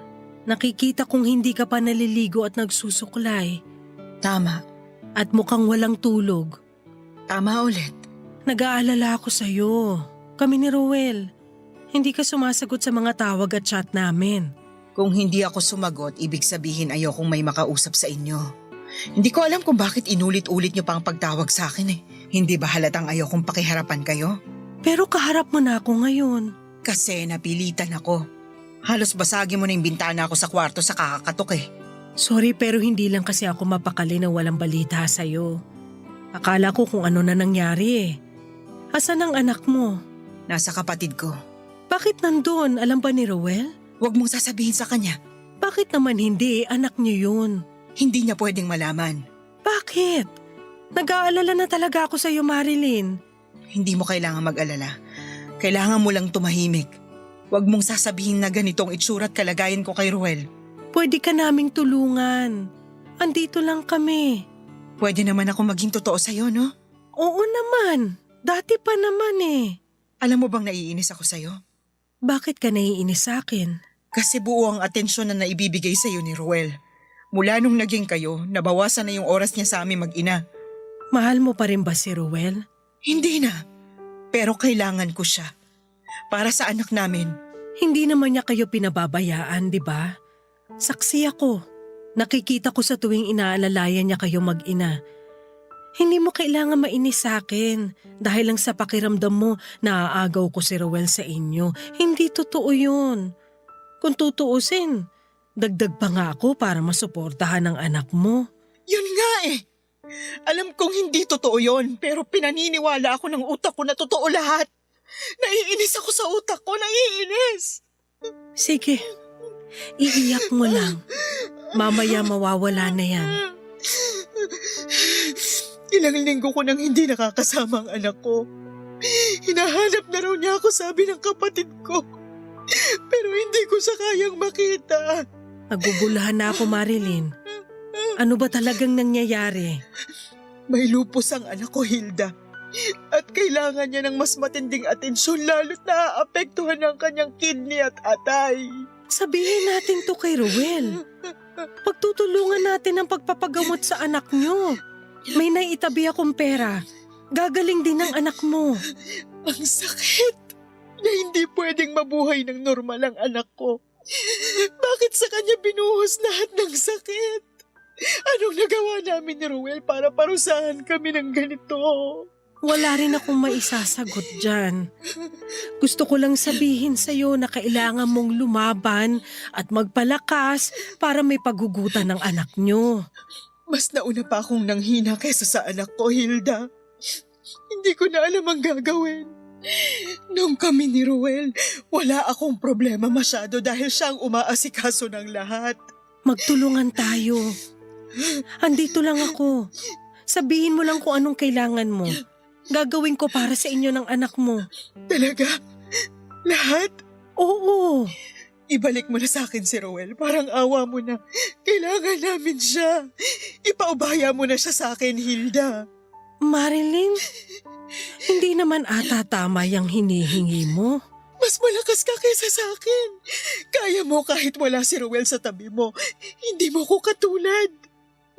Nakikita kong hindi ka pa naliligo at nagsusuklay. Tama. At mukhang walang tulog. Tama ulit. Nag-aalala ako sa'yo. Kami ni Ruel. Hindi ka sumasagot sa mga tawag at chat namin. Kung hindi ako sumagot, ibig sabihin ayokong may makausap sa inyo. Hindi ko alam kung bakit inulit-ulit niyo pa ang pagtawag sa akin Hindi ba halatang ayokong pakiharapan kayo? Pero kaharap mo na ako ngayon. Kasi napilitan ako. Halos basagin mo na yung bintana ako sa kwarto sa kakakatok Sorry pero hindi lang kasi ako mapakali na walang balita sa'yo. Akala ko kung ano na nangyari Asan ang anak mo? Nasa kapatid ko. Bakit nandun? Alam ba ni Ruel? Huwag mong sasabihin sa kanya. Bakit naman hindi? Anak niyo yun. Hindi niya pwedeng malaman. Bakit? Nag-aalala na talaga ako sa'yo, Marilyn. Hindi mo kailangan mag-alala. Kailangan mo lang tumahimik. Huwag mong sasabihin na ganitong itsura at kalagayan ko kay Ruel. Pwede ka naming tulungan. Andito lang kami. Pwede naman ako maging totoo sa'yo, no? Oo naman. Dati pa naman eh. Alam mo bang naiinis ako sa'yo? Bakit ka naiinis sa akin? Kasi buo ang atensyon na naibibigay sa'yo ni Ruel. Mula nung naging kayo, nabawasan na yung oras niya sa aming mag-ina. Mahal mo pa rin ba si Ruel? Hindi na. Pero kailangan ko siya. Para sa anak namin. Hindi naman niya kayo pinababayaan, di ba? Saksi ako. Nakikita ko sa tuwing inaalalayan niya kayo mag-ina. Hindi mo kailangan mainis sa akin dahil lang sa pakiramdam mo na aagaw ko si Ruel sa inyo. Hindi totoo yun. Kung tutuusin, dagdag pa nga ako para masuportahan ang anak mo. Yun nga eh. Alam kong hindi totoo yon, pero pinaniniwala ako ng utak ko na totoo lahat. Naiinis ako sa utak ko, naiinis. Sige, iiyak mo lang. Mamaya mawawala na yan. Ilang linggo ko nang hindi nakakasama ang anak ko. Hinahanap na raw niya ako, sabi ng kapatid ko. Pero hindi ko siya kayang makita. Nagugulahan na ako, Marilyn. Ano ba talagang nangyayari? May lupus ang anak ko, Hilda. At kailangan niya ng mas matinding atensyon lalo't naaapektuhan ang kanyang kidney at atay. Sabihin natin to kay Ruel. Pagtutulungan natin ang pagpapagamot sa anak nyo. May naitabi akong pera. Gagaling din ang anak mo. Ang sakit na hindi pwedeng mabuhay ng normal ang anak ko. Bakit sa kanya binuhos lahat ng sakit? Anong nagawa namin ni Ruel para parusahan kami ng ganito? Wala rin akong maisasagot dyan. Gusto ko lang sabihin sa'yo na kailangan mong lumaban at magpalakas para may pagugutan ng anak nyo. Mas nauna pa akong nanghina kaysa sa anak ko, Hilda. Hindi ko na alam ang gagawin. Nung kami ni Ruel, wala akong problema masyado dahil siya ang umaasikaso ng lahat. Magtulungan tayo. Andito lang ako. Sabihin mo lang kung anong kailangan mo. Gagawin ko para sa inyo ng anak mo. Talaga? Lahat? Oo. Ibalik mo na sa akin si Ruel. Parang awa mo na. Kailangan namin siya. Ipaubaya mo na siya sa akin, Hilda. Marilyn, hindi naman ata tama yung hinihingi mo. Mas malakas ka kaysa sa akin. Kaya mo kahit wala si Ruel sa tabi mo. Hindi mo ko katulad.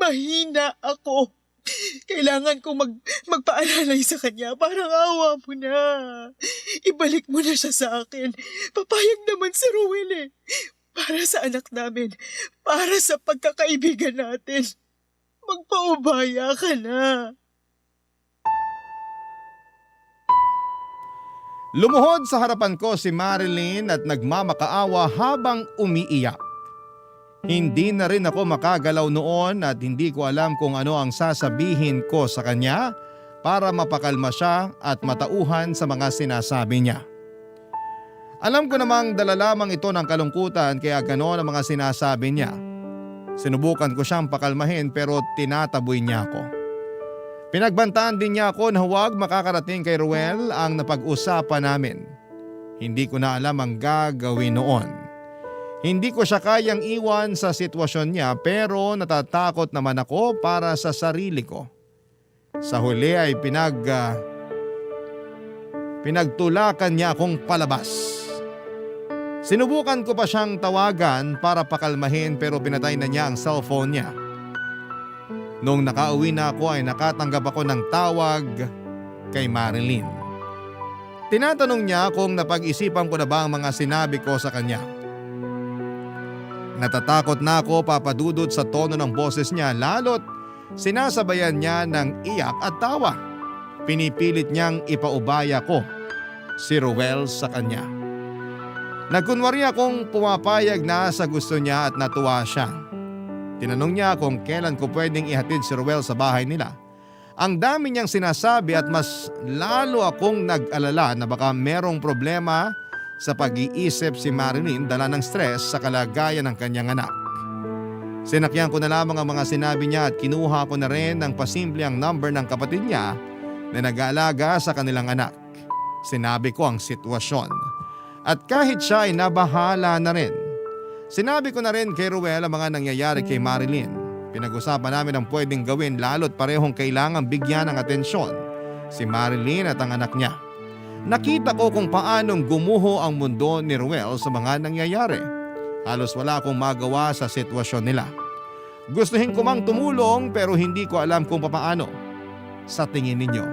Mahina ako. Kailangan kong magpaalalay sa kanya. Parang awa mo na. Ibalik mo na siya sa akin. Papayag naman si Ruel eh. Para sa anak namin. Para sa pagkakaibigan natin. Magpaubaya ka na. Lumuhod sa harapan ko si Marilyn at nagmamakaawa habang umiiyak. Hindi na rin ako makagalaw noon at hindi ko alam kung ano ang sasabihin ko sa kanya para mapakalma siya at matauhan sa mga sinasabi niya. Alam ko namang dala lamang ito ng kalungkutan kaya gano'n ang mga sinasabi niya. Sinubukan ko siyang pakalmahin pero tinataboy niya ako. Pinagbantaan din niya ako na huwag makakarating kay Ruel ang napag-usapan namin. Hindi ko na alam ang gagawin noon. Hindi ko siya kayang iwan sa sitwasyon niya pero natatakot naman ako para sa sarili ko. Sa huli ay pinagtulakan niya akong palabas. Sinubukan ko pa siyang tawagan para pakalmahin pero pinatay na niya ang cellphone niya. Nung nakauwi na ako ay nakatanggap ako ng tawag kay Marilyn. Tinatanong niya kung napag-isipan ko na ba ang mga sinabi ko sa kanya. Natatakot na ako, Papa Dudut, sa tono ng boses niya lalo't sinasabayan niya ng iyak at tawa. Pinipilit niyang ipaubaya ko si Ruel sa kanya. Nagkunwari akong pumapayag na sa gusto niya at natuwa siya. Tinanong niya kung kailan ko pwedeng ihatid si Ruel sa bahay nila. Ang dami niyang sinasabi at mas lalo akong nag-alala na baka merong problema sa pag-iisip si Marilyn dala ng stress sa kalagayan ng kanyang anak. Sinakyan ko na lamang ang mga sinabi niya at kinuha ko na rin ng pasimple ang number ng kapatid niya na nag-aalaga sa kanilang anak. Sinabi ko ang sitwasyon. At kahit siya ay nabahala na rin, Sinabi ko na rin kay Ruel ang mga nangyayari kay Marilyn. Pinag-usapan namin ang pwedeng gawin lalo't parehong kailangang bigyan ng atensyon si Marilyn at ang anak niya. Nakita ko kung paanong gumuho ang mundo ni Ruel sa mga nangyayari. Halos wala akong magawa sa sitwasyon nila. Gustuhin ko mang tumulong pero hindi ko alam kung paano. Sa tingin ninyo,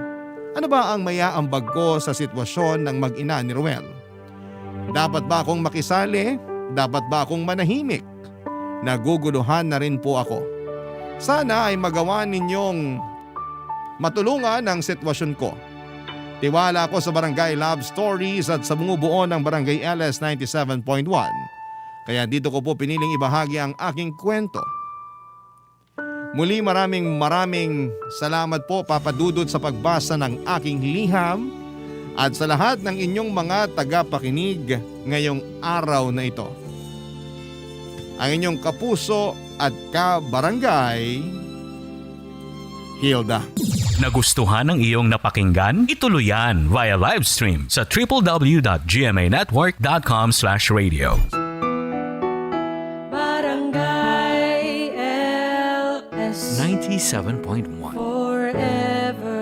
ano ba ang mayaambag ko sa sitwasyon ng mag-ina ni Ruel? Dapat ba akong makisali? Dapat ba akong manahimik? Naguguluhan na rin po ako. Sana ay magawa ninyong matulungan ang sitwasyon ko. Tiwala ako sa Barangay Love Stories at sa bumubuo ng Barangay LS 97.1. Kaya dito ko po piniling ibahagi ang aking kwento. Muli maraming salamat po Papa Dudut sa pagbasa ng aking liham at sa lahat ng inyong mga tagapakinig ngayong araw na ito. Ang inyong kapuso at kabarangay, Hilda. Nagustuhan ng iyong napakinggan? Ituloy yan via live stream sa www.gmanetwork.com/radio. Barangay LS 97.1 forever.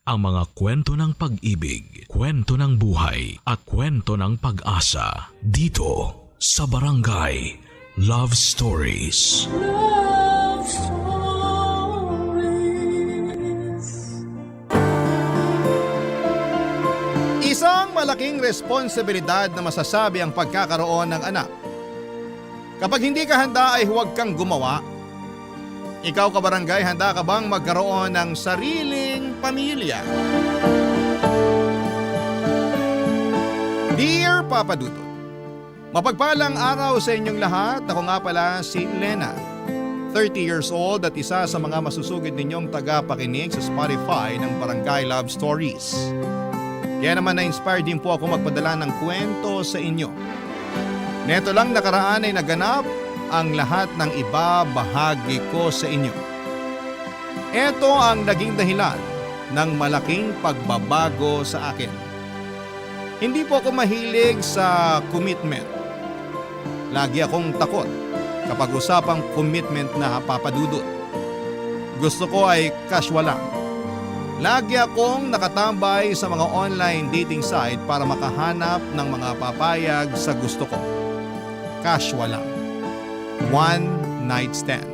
Ang mga kwento ng pag-ibig, kwento ng buhay at kwento ng pag-asa dito sa Barangay Love Stories. Love Stories. Isang malaking responsibilidad na masasabi ang pagkakaroon ng anak. Kapag hindi ka handa ay huwag kang gumawa. Ikaw kabarangay, handa ka bang magkaroon ng sariling pamilya? Dear Papa Dudut, mapagpalang araw sa inyong lahat. Ako nga pala si Lena, 30 years old at isa sa mga masusugid ninyong tagapakinig sa Spotify ng Barangay Love Stories. Kaya naman na-inspire din po ako magpadala ng kwento sa inyo. Neto lang nakaraan ay naganap ang lahat ng ibabahagi ko sa inyo. Ito ang naging dahilan ng malaking pagbabago sa akin. Hindi po ako mahilig sa commitment. Lagi akong takot kapag usapang commitment na papadudot. Gusto ko ay casual lang. Lagi akong nakatambay sa mga online dating site para makahanap ng mga papayag sa gusto ko. Casual lang. One night stand.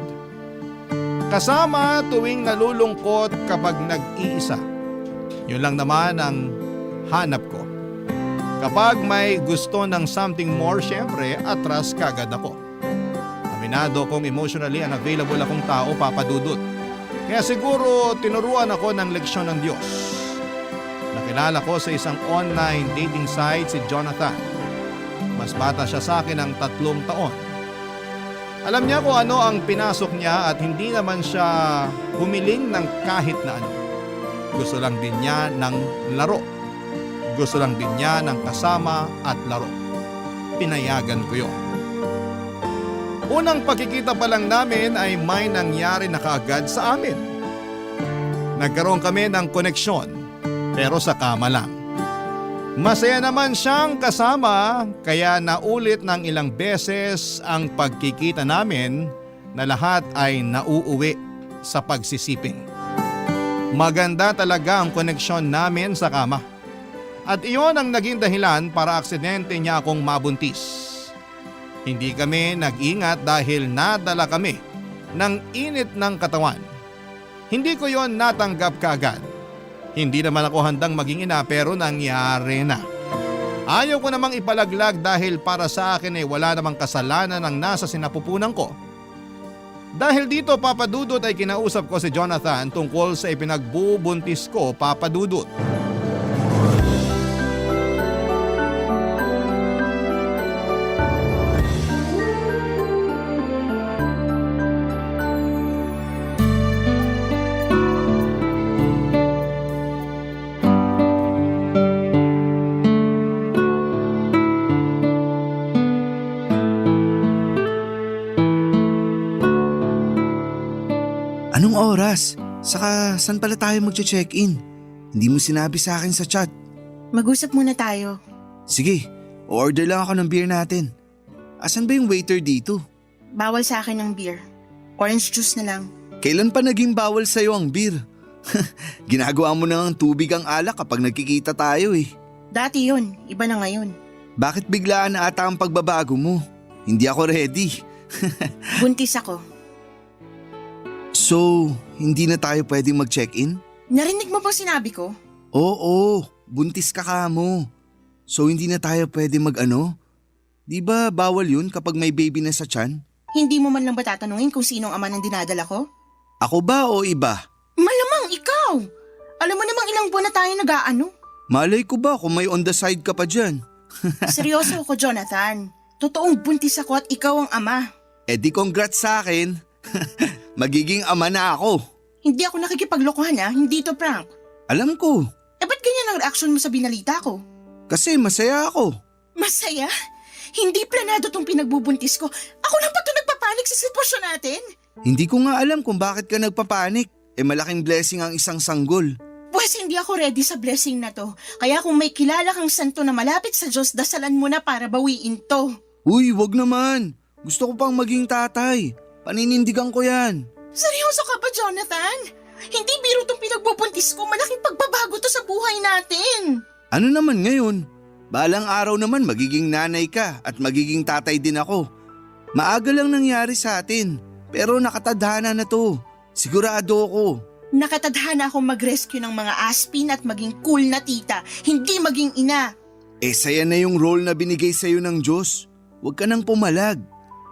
Kasama tuwing nalulungkot kapag nag-iisa. Yun lang naman ang hanap ko. Kapag may gusto ng something more, syempre atras kagad ako. Aminado kong emotionally unavailable akong tao, Papa Dudut. Kaya siguro tinuruan ako ng leksyon ng Diyos. Nakilala ko sa isang online dating site si Jonathan. Mas bata siya sa akin ng 3 taon. Alam niya kung ano ang pinasok niya at hindi naman siya humiling ng kahit na ano. Gusto lang din niya ng laro. Gusto lang din niya ng kasama at laro. Pinayagan ko yun. Unang pagkikita pa lang namin ay may nangyari na kaagad sa amin. Nagkaroon kami ng koneksyon pero sa kama lang. Masaya naman siyang kasama kaya naulit ng ilang beses ang pagkikita namin na lahat ay nauuwi sa pagsisiping. Maganda talaga ang koneksyon namin sa kama. At iyon ang naging dahilan para aksidente niya akong mabuntis. Hindi kami nag-ingat dahil nadala kami ng init ng katawan. Hindi ko yon natanggap kaagad. Hindi naman ako handang maging ina pero nangyari na. Ayaw ko namang ipalaglag dahil para sa akin ay wala namang kasalanan ang nasa sinapupunan ko. Dahil dito Papa Dudut ay kinausap ko si Jonathan tungkol sa ipinagbubuntis ko, Papa Dudut. Anong oras? Saka saan pala tayo magche-check-in? Hindi mo sinabi sa akin sa chat. Mag-usap muna tayo. Sige, order lang ako ng beer natin. Asan ba yung waiter dito? Bawal sa akin ng beer. Orange juice na lang. Kailan pa naging bawal sa'yo ang beer? Ginagawa mo na ng tubig ang alak kapag nagkikita tayo eh. Dati yun, iba na ngayon. Bakit biglaan na ata ang pagbabago mo? Hindi ako ready. Buntis ako. So, hindi na tayo pwedeng mag-check-in? Narinig mo ba sinabi ko? Oo, buntis ka mo. So hindi na tayo pwede mag-ano? Di ba bawal yun kapag may baby na sa tiyan? Hindi mo man lang ba tatanungin kung sinong ama ng dinadala ko? Ako ba o iba? Malamang ikaw! Alam mo namang ilang buwan na tayo nag-aano. Malay ko ba kung may on the side ka pa dyan? Seryoso ako, Jonathan. Totoong buntis ako at ikaw ang ama. Eh di congrats sa akin. Magiging ama na ako. Hindi ako nakikipaglokohan hindi to prank. Alam ko, Ba't ganyan ang reaksyon mo sa binalita ko? kasi masaya ako. Masaya? Hindi planado tong pinagbubuntis ko. Ako lang ba ito nagpapanik sa sitwasyon natin? Hindi ko nga alam kung bakit ka nagpapanik. Malaking blessing ang isang sanggol. Pues hindi ako ready sa blessing na to. Kaya kung may kilala kang santo na malapit sa Diyos, dasalan mo na para bawiin to. Uy, wag naman. Gusto ko pang maging tatay. Paninindigan ko yan. Seryoso ka ba, Jonathan? Hindi biro tong pinagbubuntis ko. Malaking pagbabago to sa buhay natin. Ano naman ngayon? Balang araw naman magiging nanay ka at magiging tatay din ako. Maaga lang nangyari sa atin, pero nakatadhana na to. Sigurado ako. Nakatadhana akong mag-rescue ng mga aspin at maging cool na tita, hindi maging ina. Saya na yung role na binigay sa'yo ng Diyos. Huwag ka nang pumalag.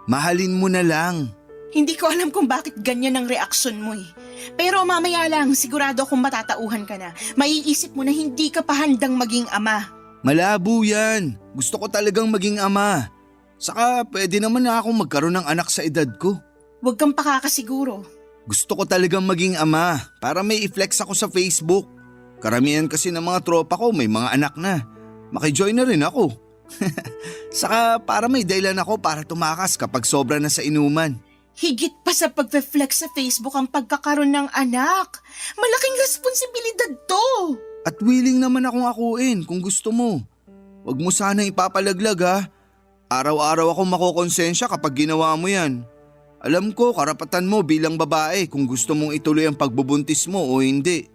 Mahalin mo na lang. Hindi ko alam kung bakit ganyan ang reaksyon mo eh. Pero mamaya lang, sigurado akong matatauhan ka na. Maiisip mo na hindi ka pa handang maging ama. Malabo yan. Gusto ko talagang maging ama. Saka pwede naman na akong magkaroon ng anak sa edad ko. Huwag kang pakakasiguro. Gusto ko talagang maging ama para may i-flex ako sa Facebook. Karamihan kasi ng mga tropa ko may mga anak na. Makijoin na rin ako. Saka para may dahilan ako para tumakas kapag sobra na sa inuman. Higit pa sa pag-flex sa Facebook ang pagkakaroon ng anak. Malaking responsibilidad to. At willing naman akong akuin kung gusto mo. Huwag mo sanang ipapalaglag ha. Araw-araw ako makokonsensya kapag ginawa mo yan. Alam ko karapatan mo bilang babae kung gusto mong ituloy ang pagbubuntis mo o hindi.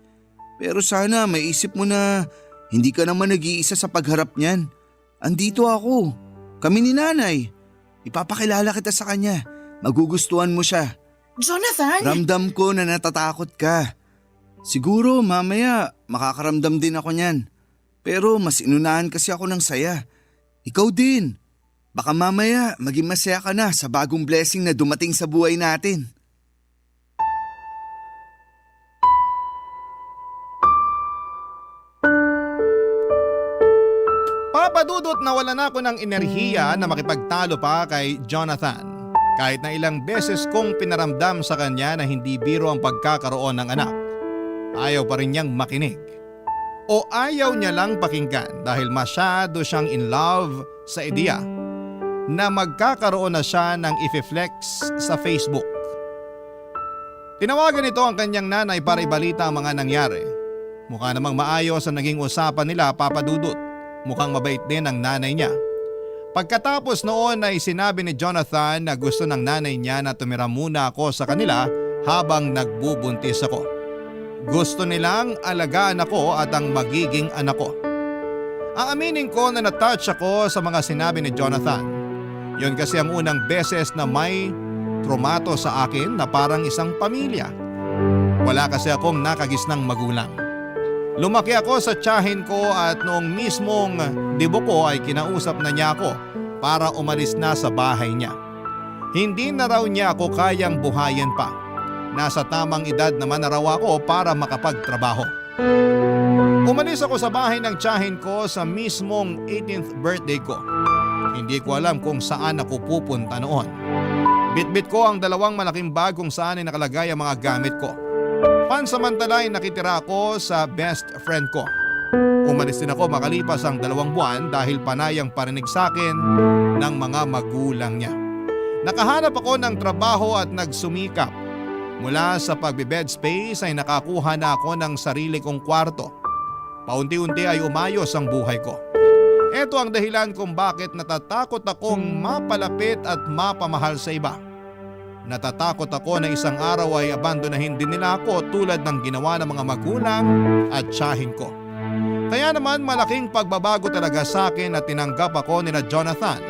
Pero sana may isip mo na hindi ka naman nag-iisa sa pagharap niyan. Andito ako. Kami ni nanay. Ipapakilala kita sa kanya. Magugustuhan mo siya. Jonathan! Ramdam ko na natatakot ka. Siguro mamaya makakaramdam din ako niyan. Pero mas inunahan kasi ako ng saya. Ikaw din. Baka mamaya maging masaya ka na sa bagong blessing na dumating sa buhay natin. Papadudot na wala na ako ng enerhiya na makipagtalo pa kay Jonathan. Kahit na ilang beses kong pinaramdam sa kanya na hindi biro ang pagkakaroon ng anak, ayaw pa rin niyang makinig. O ayaw niya lang pakinggan dahil masyado siyang in love sa ideya na magkakaroon na siya ng i-flex sa Facebook. Tinawagan ito ang kanyang nanay para ibalita ang mga nangyari. Mukha namang maayos ang naging usapan nila, Papadudot. Mukhang mabait din ang nanay niya. Pagkatapos noon ay sinabi ni Jonathan na gusto ng nanay niya na tumira muna ako sa kanila habang nagbubuntis ako. Gusto nilang alagaan ako at ang magiging anak ko. Aaminin ko na natouch ako sa mga sinabi ni Jonathan. Yon kasi ang unang beses na may trumato sa akin na parang isang pamilya. Wala kasi akong nakagisnang magulang. Lumaki ako sa tiyahin ko at noong mismong dibo ko ay kinausap na niya ako para umalis na sa bahay niya. Hindi na raw niya ako kayang buhayin pa. Nasa tamang edad naman na raw ako para makapagtrabaho. Umalis ako sa bahay ng tiyahin ko sa mismong 18th birthday ko. Hindi ko alam kung saan ako pupunta noon. Bitbit ko ang dalawang malaking bag kung saan ay nakalagay ang mga gamit ko. Pansamantala ay nakitira ako sa best friend ko. Umalis din ako makalipas ang 2 buwan dahil panayang parinig sa akin ng mga magulang niya. Nakahanap ako ng trabaho at nagsumikap. Mula sa pagbe-bed space ay nakakuha na ako ng sarili kong kwarto. Paunti-unti ay umayos ang buhay ko. Ito ang dahilan kung bakit natatakot akong mapalapit at mapamahal sa iba. Natatakot ako na isang araw ay abandonahin din nila ako tulad ng ginawa ng mga magulang at tiyahin ko. Kaya naman malaking pagbabago talaga sa akin na tinanggap ako nila Jonathan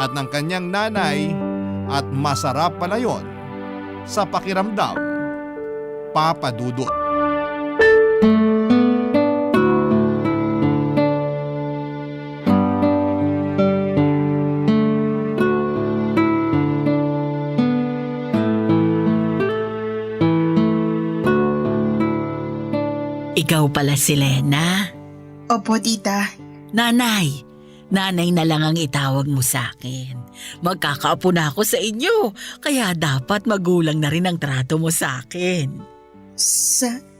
at ng kanyang nanay at masarap pala yon sa pakiramdam, Papa Dudut. Ikaw pala si Lena. Opo, tita. Nanay na lang ang itawag mo sa akin. Magkakaapo na ako sa inyo, kaya dapat magulang na rin ang trato mo sa akin.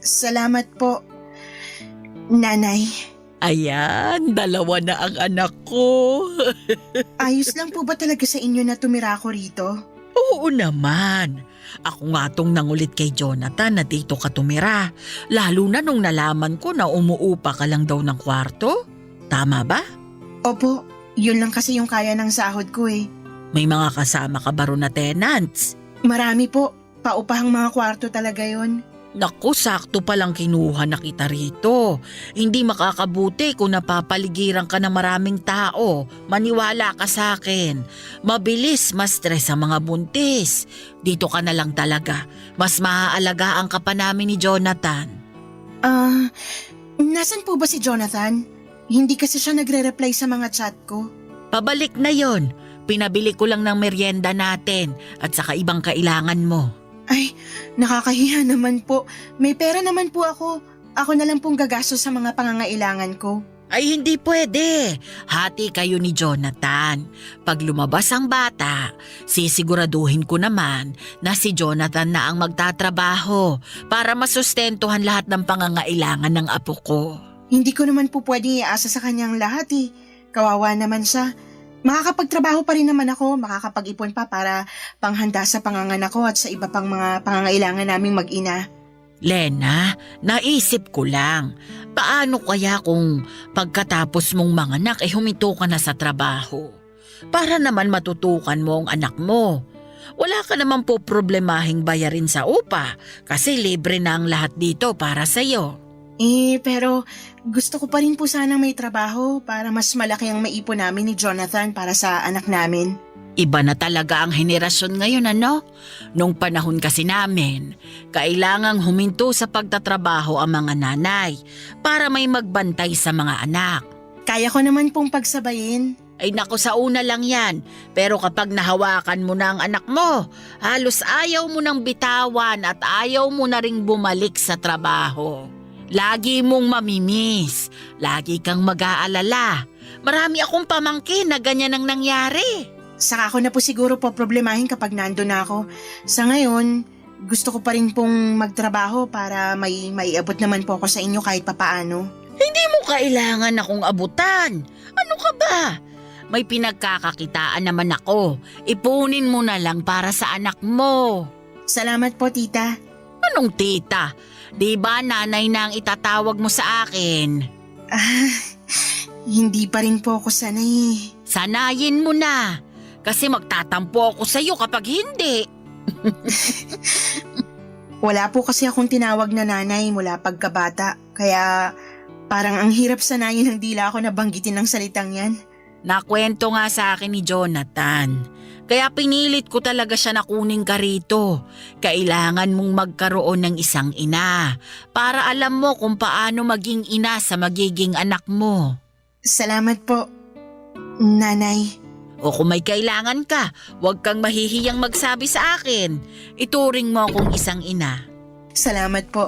Salamat po, Nanay. Ayan, 2 na ang anak ko. Ayos lang po ba talaga sa inyo na tumira ako rito? Oo naman. Ako nga tong nangulit kay Jonathan na dito ka tumira. Lalo na nung nalaman ko na umuupa ka lang daw ng kwarto. Tama ba? Opo, yun lang kasi yung kaya ng sahod ko eh. May mga kasama ka ba ron na tenants? Marami po, paupahang mga kwarto talaga yun. Naku, sakto palang kinuha na kita rito. Hindi makakabuti kung napapaligiran ka ng maraming tao. Maniwala ka sa akin. Mabilis, mas stress ang mga buntis. Dito ka na lang talaga. Mas maaalagaan ka pa namin ni Jonathan. Nasan po ba si Jonathan? Hindi kasi siya nagre-reply sa mga chat ko. Pabalik na yon. Pinabili ko lang ng merienda natin at saka ibang kailangan mo. Ay, nakakahiya naman po. May pera naman po ako. Ako na lang pong gagastos sa mga pangangailangan ko. Ay hindi pwede. Hati kayo ni Jonathan. Pag lumabas ang bata, sisiguraduhin ko naman na si Jonathan na ang magtatrabaho para masustentuhan lahat ng pangangailangan ng apo ko. Hindi ko naman po pwedeng iasa sa kanyang lahat eh. Kawawa naman siya. Makakapagtrabaho pa rin naman ako, makakapag-ipon pa para panghanda sa panganganak ko at sa iba pang mga pangangailangan naming mag-ina. Lena, naisip ko lang, paano kaya kung pagkatapos mong manganak huminto ka na sa trabaho? Para naman matutukan mo ang anak mo. Wala ka naman po problemahing bayarin sa upa kasi libre na ang lahat dito para sa'yo. Pero gusto ko pa rin po sanang may trabaho para mas malaki ang maipon namin ni Jonathan para sa anak namin. Iba na talaga ang henerasyon ngayon, ano? Nung panahon kasi namin, kailangang huminto sa pagtatrabaho ang mga nanay para may magbantay sa mga anak. Kaya ko naman pong pagsabayin. Ay naku, sa una lang yan. Pero kapag nahawakan mo na ang anak mo, halos ayaw mo nang bitawan at ayaw mo na ring bumalik sa trabaho. Lagi mong mamimiss. Lagi kang mag-aalala. Marami akong pamangkin na ganyan ang nangyari. Saka ako na po siguro po problemahin kapag nandun na ako. Sa ngayon, gusto ko pa rin pong magtrabaho para may maiabot naman po ako sa inyo kahit papaano. Hindi mo kailangan akong abutan. Ano ka ba? May pinagkakakitaan naman ako. Ipunin mo na lang para sa anak mo. Salamat po, tita. Anong tita? Di ba nanay na ang itatawag mo sa akin? Hindi pa rin po ako sanay. Sanayin mo na. Kasi magtatampo ako sa'yo kapag hindi. Wala po kasi akong tinawag na nanay mula pagkabata. Kaya parang ang hirap sanayin ng dila ako na banggitin ng salitang yan. Nakwento nga sa akin ni Jonathan. Kaya pinilit ko talaga siya na kunin ka rito. Kailangan mong magkaroon ng isang ina para alam mo kung paano maging ina sa magiging anak mo. Salamat po, nanay. O kung may kailangan ka, huwag kang mahihiyang magsabi sa akin. Ituring mo akong isang ina. Salamat po.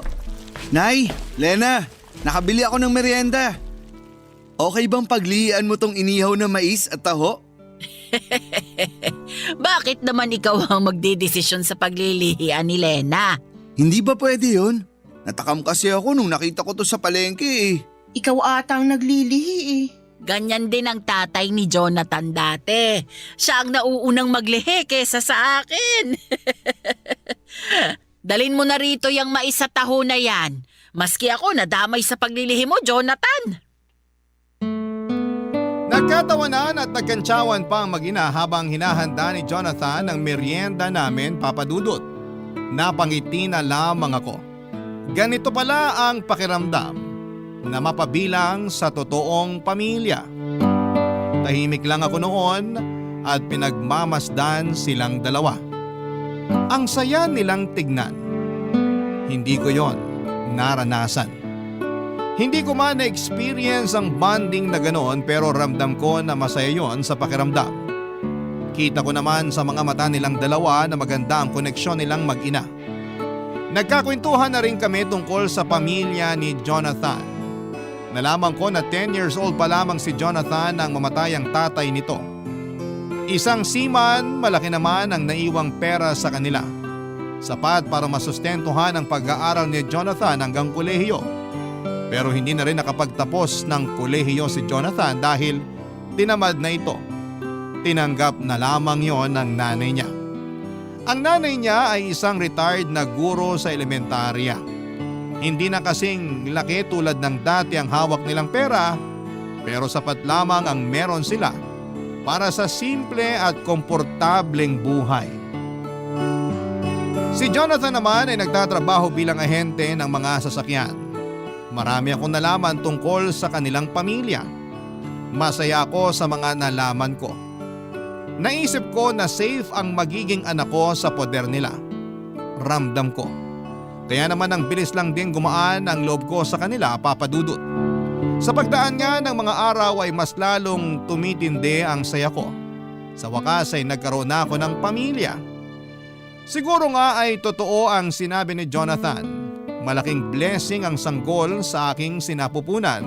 Nay, Lena, nakabili ako ng merienda. Okay bang paglihian mo tong inihaw na mais at taho? Bakit naman ikaw ang magdedesisyon sa paglilihian ni Lena? Hindi ba pwede yun? Natakam kasi ako nung nakita ko to sa palengke eh. Ikaw ata ang naglilihi eh. Ganyan din ang tatay ni Jonathan dati. Siya ang nauunang maglihi kesa sa akin. Dalin mo na rito yung mais sa taho na yan. Maski ako nadamay sa paglilihi mo, Jonathan. Nagkatawanan at nagkantsawan pa ang mag-ina habang hinahanda ni Jonathan ang merienda namin, Papa Dudut. Napangiti na lamang ako. Ganito pala ang pakiramdam na mapabilang sa totoong pamilya. Tahimik lang ako noon at pinagmamasdan silang dalawa. Ang saya nilang tignan. Hindi ko yon naranasan. Hindi ko man na-experience ang bonding na ganoon pero ramdam ko na masaya yon sa pakiramdam. Kita ko naman sa mga mata nilang dalawa na maganda ang koneksyon nilang mag-ina. Nagkakwentuhan na rin kami tungkol sa pamilya ni Jonathan. Nalaman ko na 10 years old pa lamang si Jonathan nang mamatay ang tatay nito. Isang seaman, malaki naman ang naiwang pera sa kanila. Sapat para masustentuhan ang pag-aaral ni Jonathan hanggang kolehiyo. Pero hindi na rin nakapagtapos ng kolehiyo si Jonathan dahil tinamad na ito. Tinanggap na lamang yon ng nanay niya. Ang nanay niya ay isang retired na guro sa elementarya. Hindi na kasing laki tulad ng dati ang hawak nilang pera, pero sapat lamang ang meron sila para sa simple at komportableng buhay. Si Jonathan naman ay nagtatrabaho bilang ahente ng mga sasakyan. Marami akong nalaman tungkol sa kanilang pamilya. Masaya ako sa mga nalaman ko. Naisip ko na safe ang magiging anak ko sa poder nila. Ramdam ko. Kaya naman ang bilis lang din gumaan ang loob ko sa kanila, Papa Dudut. Sa pagdaan nga ng mga araw ay mas lalong tumitindi ang saya ko. Sa wakas ay nagkaroon na ako ng pamilya. Siguro nga ay totoo ang sinabi ni Jonathan. Malaking blessing ang sanggol sa aking sinapupunan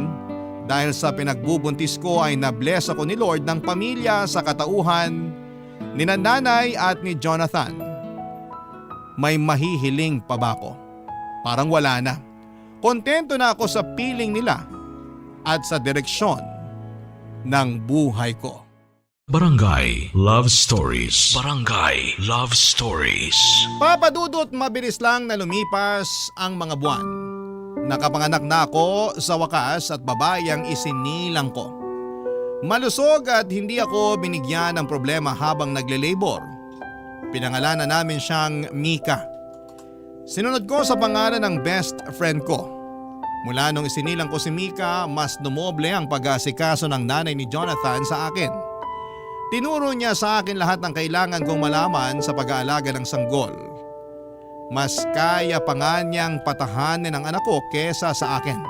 dahil sa pinagbubuntis ko ay na-bless ako ni Lord ng pamilya sa katauhan ni nanay at ni Jonathan. May mahihiling pa ba ako? Parang wala na. Kontento na ako sa piling nila at sa direksyon ng buhay ko. Barangay Love Stories. Barangay Love Stories. Papa Dudut, mabilis lang na lumipas ang mga buwan. Nakapanganak na ako sa wakas at babae ang isinilang ko. Malusog at hindi ako binigyan ng problema habang nagle-labor. Pinangalanan namin siyang Mika. Sinunod ko sa pangalan ng best friend ko. Mula nung isinilang ko si Mika, mas dumoble ang pag-aasikaso ng nanay ni Jonathan sa akin. Tinuro niya sa akin lahat ng kailangan kong malaman sa pag-aalaga ng sanggol. Mas kaya pa nga niyang patahanin ang anak ko kesa sa akin.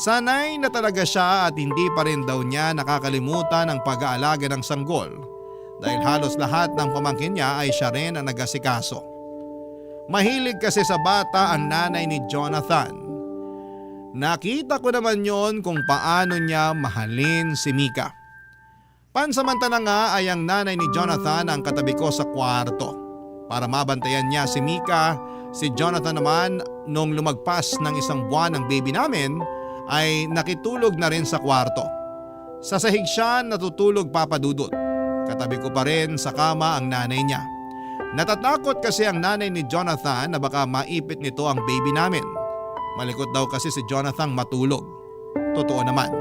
Sanay na talaga siya at hindi pa rin daw niya nakakalimutan ang pag-aalaga ng sanggol dahil halos lahat ng pamangkin niya ay siya rin ang nag-asikaso. Mahilig kasi sa bata ang nanay ni Jonathan. Nakita ko naman yon kung paano niya mahalin si Mika. Pansamantala nga ay ang nanay ni Jonathan ang katabi ko sa kwarto. Para mabantayan niya si Mika, si Jonathan naman nung lumagpas ng isang buwan ng baby namin ay nakitulog na rin sa kwarto. Sa sahig siya natutulog, Papa Dudut. Katabi ko pa rin sa kama ang nanay niya. Natatakot kasi ang nanay ni Jonathan na baka maipit nito ang baby namin. Malikot daw kasi si Jonathan matulog. Totoo naman.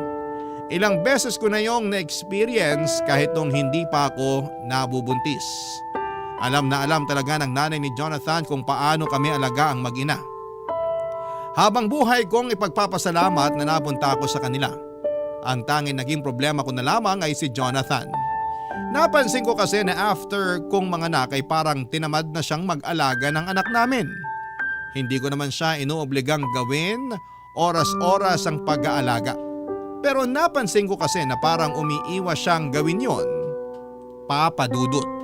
Ilang beses ko na yung na-experience kahit nung hindi pa ako nabubuntis. Alam na alam talaga ng nanay ni Jonathan kung paano kami alaga ang mag-ina. Habang buhay kong ipagpapasalamat na napunta ako sa kanila. Ang tanging naging problema ko na lamang ay si Jonathan. Napansin ko kasi na after kong manganak ay parang tinamad na siyang mag-alaga ng anak namin. Hindi ko naman siya inuobligang gawin oras-oras ang pag-aalaga. Pero napansin ko kasi na parang umiiwas siyang gawin yon, Papa Dudut.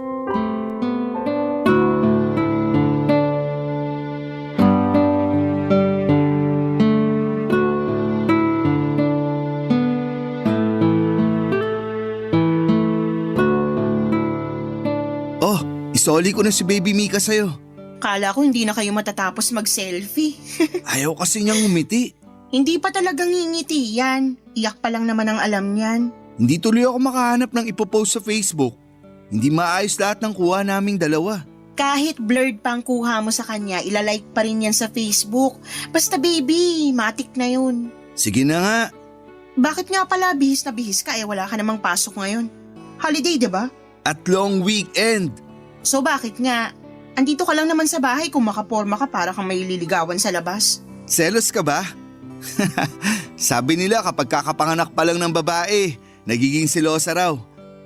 Isoli ko na si Baby Mika sa'yo. Kala ko hindi na kayo matatapos mag-selfie. Ayaw kasi niyang umiti. Hindi pa talagang ngingiti yan. Iyak pa lang naman ang alam niyan. Hindi tuloy ako makahanap ng ipopost sa Facebook. Hindi maayos lahat ng kuha naming dalawa. Kahit blurred pa ang kuha mo sa kanya, ilalike pa rin yan sa Facebook. Basta baby, matik na yun. Sige na nga. Bakit nga pala bihis na bihis ka wala ka namang pasok ngayon? Holiday, di ba? At long weekend. So bakit nga? Andito ka lang naman sa bahay kung makaporma ka para kang may liligawan sa labas. Selos ka ba? Sabi nila kapag kakapanganak pa lang ng babae, nagiging silosa raw.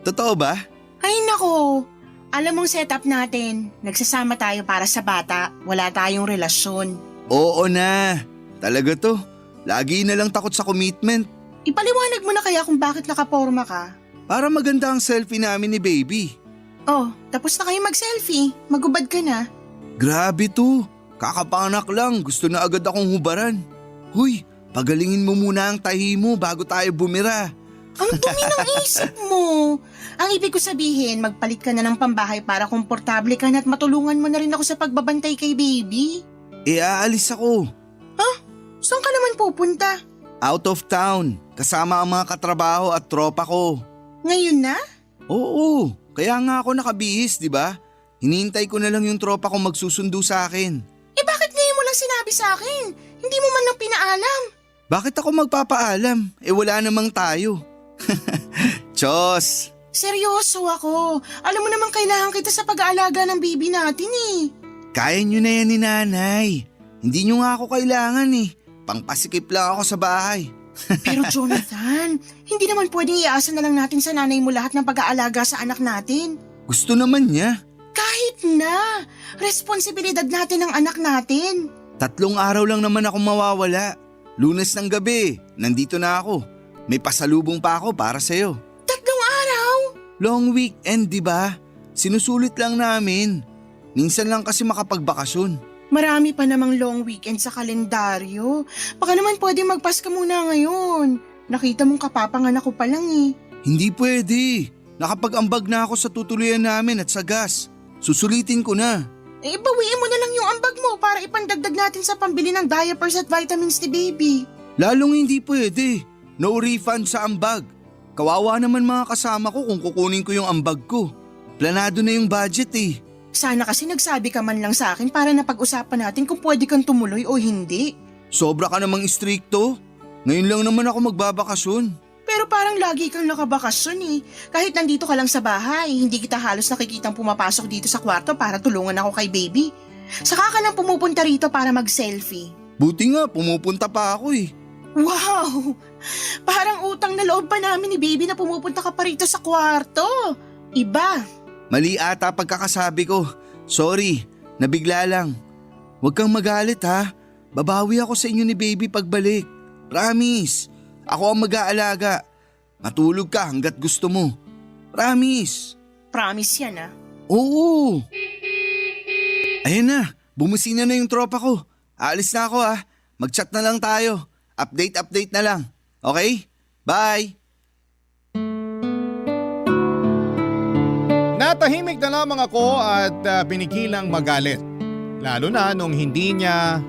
Totoo ba? Ay nako, alam mong setup natin. Nagsasama tayo para sa bata, wala tayong relasyon. Oo na. Talaga to. Lagi na lang takot sa commitment. Ipaliwanag mo na kaya kung bakit nakaporma ka. Para maganda ang selfie namin ni baby. Oh, tapos na kayo mag-selfie. Magubad ka na. Grabe to. Kakapanganak lang. Gusto na agad akong hubaran. Huy, pagalingin mo muna ang tahi mo bago tayo bumira. Ang dumi ng isip mo. Ang ibig ko sabihin, magpalit ka na ng pambahay para komportable ka na at matulungan mo na rin ako sa pagbabantay kay baby. Aalis ako. Saan ka naman pupunta? Out of town. Kasama ang mga katrabaho at tropa ko. Ngayon na? Oo, kaya nga ako nakabihis, di ba? Hinihintay ko na lang yung tropa ko magsusundo sa akin. Bakit ngayon mo lang sinabi sa akin? Hindi mo man lang pinaalam. Bakit ako magpapaalam? Wala namang tayo. Chos! Seryoso ako. Alam mo naman kailangan kita sa pag-aalaga ng baby natin eh. Kaya nyo na yan ni nanay. Hindi nyo nga ako kailangan eh. Pangpasikip lang ako sa bahay. Pero Jonathan, hindi naman pwedeng iasa na lang natin sa nanay mo lahat ng pag-aalaga sa anak natin. Gusto naman niya. Kahit na, responsibilidad natin ang anak natin. 3 araw lang naman ako mawawala. Lunes ng gabi, nandito na ako. May pasalubong pa ako para sa'yo. 3 araw? Long weekend, di ba? Sinusulit lang namin. Minsan lang kasi makapagbakasyon. Marami pa namang long weekend sa kalendaryo. Baka naman pwede magpaska muna ngayon. Nakita mong kapapanganak ko pa lang eh. Hindi pwede. Nakapag-ambag na ako sa tutuluyan namin at sa gas. Susulitin ko na. Bawiin mo na lang yung ambag mo para ipandagdag natin sa pambili ng diapers at vitamins ni baby. Lalong hindi pwede. No refund sa ambag. Kawawa naman mga kasama ko kung kukunin ko yung ambag ko. Planado na yung budget eh. Sana kasi nagsabi ka man lang sa akin para napag-usapan natin kung pwede kang tumuloy o hindi. Sobra ka namang istrikto. Ngayon lang naman ako magbabakasyon. Pero parang lagi kang nakabakasyon eh. Kahit nandito ka lang sa bahay, hindi kita halos nakikitang pumapasok dito sa kwarto para tulungan ako kay baby. Saka ka lang pumupunta rito para mag-selfie. Buti nga, pumupunta pa ako eh. Wow! Parang utang na loob pa namin ni baby na pumupunta ka pa rito sa kwarto. Iba. Mali ata pagkakasabi ko. Sorry, nabigla lang. Huwag kang magalit ha. Babawi ako sa inyo ni baby pagbalik. Promise. Ako ang mag-aalaga. Matulog ka hanggat gusto mo. Promise. Promise yan ah. Oo. Ayun na, bumusina na yung tropa ko. Aalis na ako ha. Mag-chat na lang tayo. Update na lang. Okay? Bye! Natahimik na lamang ako at pinigilang magalit. Lalo na nung hindi niya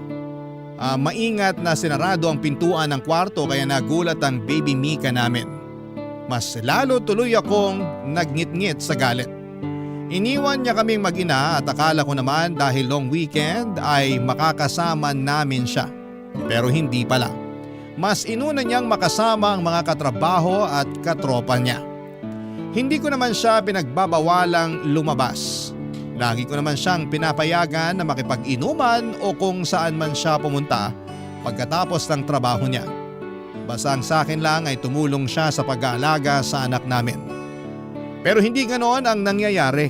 maingat na sinarado ang pintuan ng kwarto kaya nagulat ang baby Mika namin. Mas lalo tuloy akong nagngit-ngit sa galit. Iniwan niya kaming mag-ina at akala ko naman dahil long weekend ay makakasama namin siya. Pero hindi pala. Mas inuna niyang makasama ang mga katrabaho at katropa niya. Hindi ko naman siya pinagbabawalang lumabas. Lagi ko naman siyang pinapayagan na makipag-inuman o kung saan man siya pumunta pagkatapos ng trabaho niya. Basta ang sa akin lang ay tumulong siya sa pag-aalaga sa anak namin. Pero hindi ganoon ang nangyayari.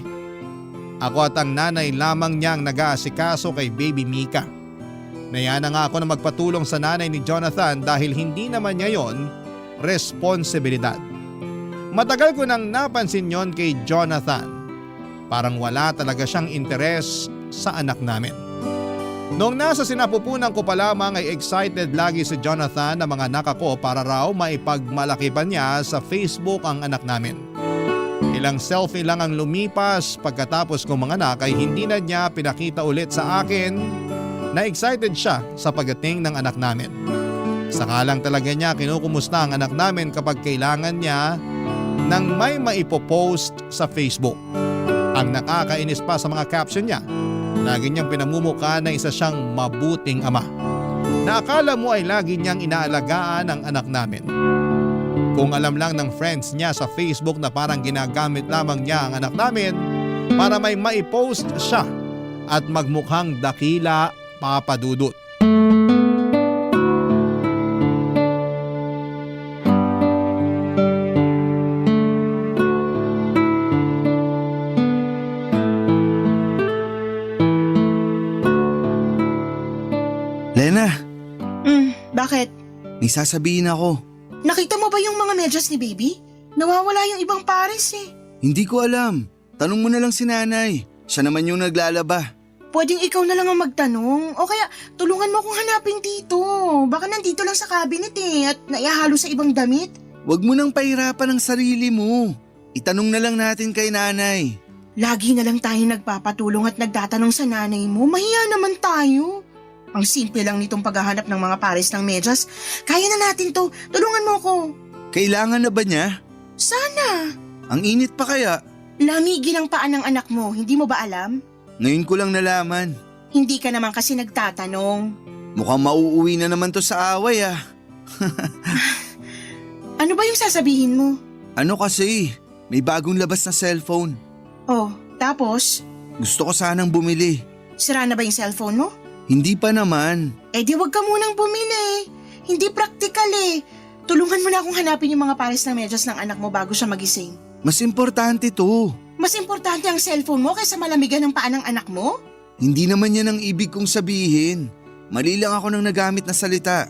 Ako at ang nanay lamang niyang nag-aasikaso kay baby Mika. Naya na nga ako na magpatulong sa nanay ni Jonathan dahil hindi naman niya yon responsibilidad. Matagal ko nang napansin yon kay Jonathan. Parang wala talaga siyang interes sa anak namin. Noong nasa sinapupunan ko pa lamang ay excited lagi si Jonathan na mga anak ako para raw maipagmalaki pa niya sa Facebook ang anak namin. Ilang selfie lang ang lumipas pagkatapos kong mga anak ay hindi na niya pinakita ulit sa akin na excited siya sa pagdating ng anak namin. Saka lang talaga niya kinukumusta ang anak namin kapag kailangan niya nang may maipopost sa Facebook. Ang nakakainis pa sa mga caption niya, lagi niyang pinamumukha na isa siyang mabuting ama. Na akala mo ay lagi niyang inaalagaan ang anak namin. Kung alam lang ng friends niya sa Facebook na parang ginagamit lamang niya ang anak namin para may maipost siya at magmukhang dakila, Papa Dudut. Lena, Bakit? may sasabihin ako. Nakita mo ba yung mga medyas ni baby? Nawawala yung ibang pares eh. Hindi ko alam. Tanong mo na lang si nanay. Siya naman yung naglalaba. Pwedeng ikaw na lang ang magtanong o kaya tulungan mo akong hanapin dito. Baka nandito lang sa cabinet at naihahalo sa ibang damit. Huwag mo nang pahirapan ang sarili mo. Itanong na lang natin kay nanay. Lagi na lang tayo nagpapatulong at nagtatanong sa nanay mo. Mahiya naman tayo. Ang simple lang nitong paghahanap ng mga pares ng medyas. Kaya na natin to. Tulungan mo ko. Kailangan na ba niya? Sana. Ang init pa kaya? Lamigin ang paa ng anak mo. Hindi mo ba alam? Ngayon ko lang nalaman. Hindi ka naman kasi nagtatanong. Mukhang mauuwi na naman to sa away Ano ba yung sasabihin mo? Ano kasi, may bagong labas na cellphone. Oh, tapos? Gusto ko sanang bumili. Sira na ba yung cellphone mo? Hindi pa naman. Eh di wag ka munang bumili. Hindi practical eh. Tulungan mo na akong hanapin yung mga pares ng medyas ng anak mo bago siya magising. Mas importante to. Mas importante ang cellphone mo kaysa malamigan ng paa ng anak mo? Hindi naman yan ang ibig kong sabihin. Mali lang ako ng nagamit na salita.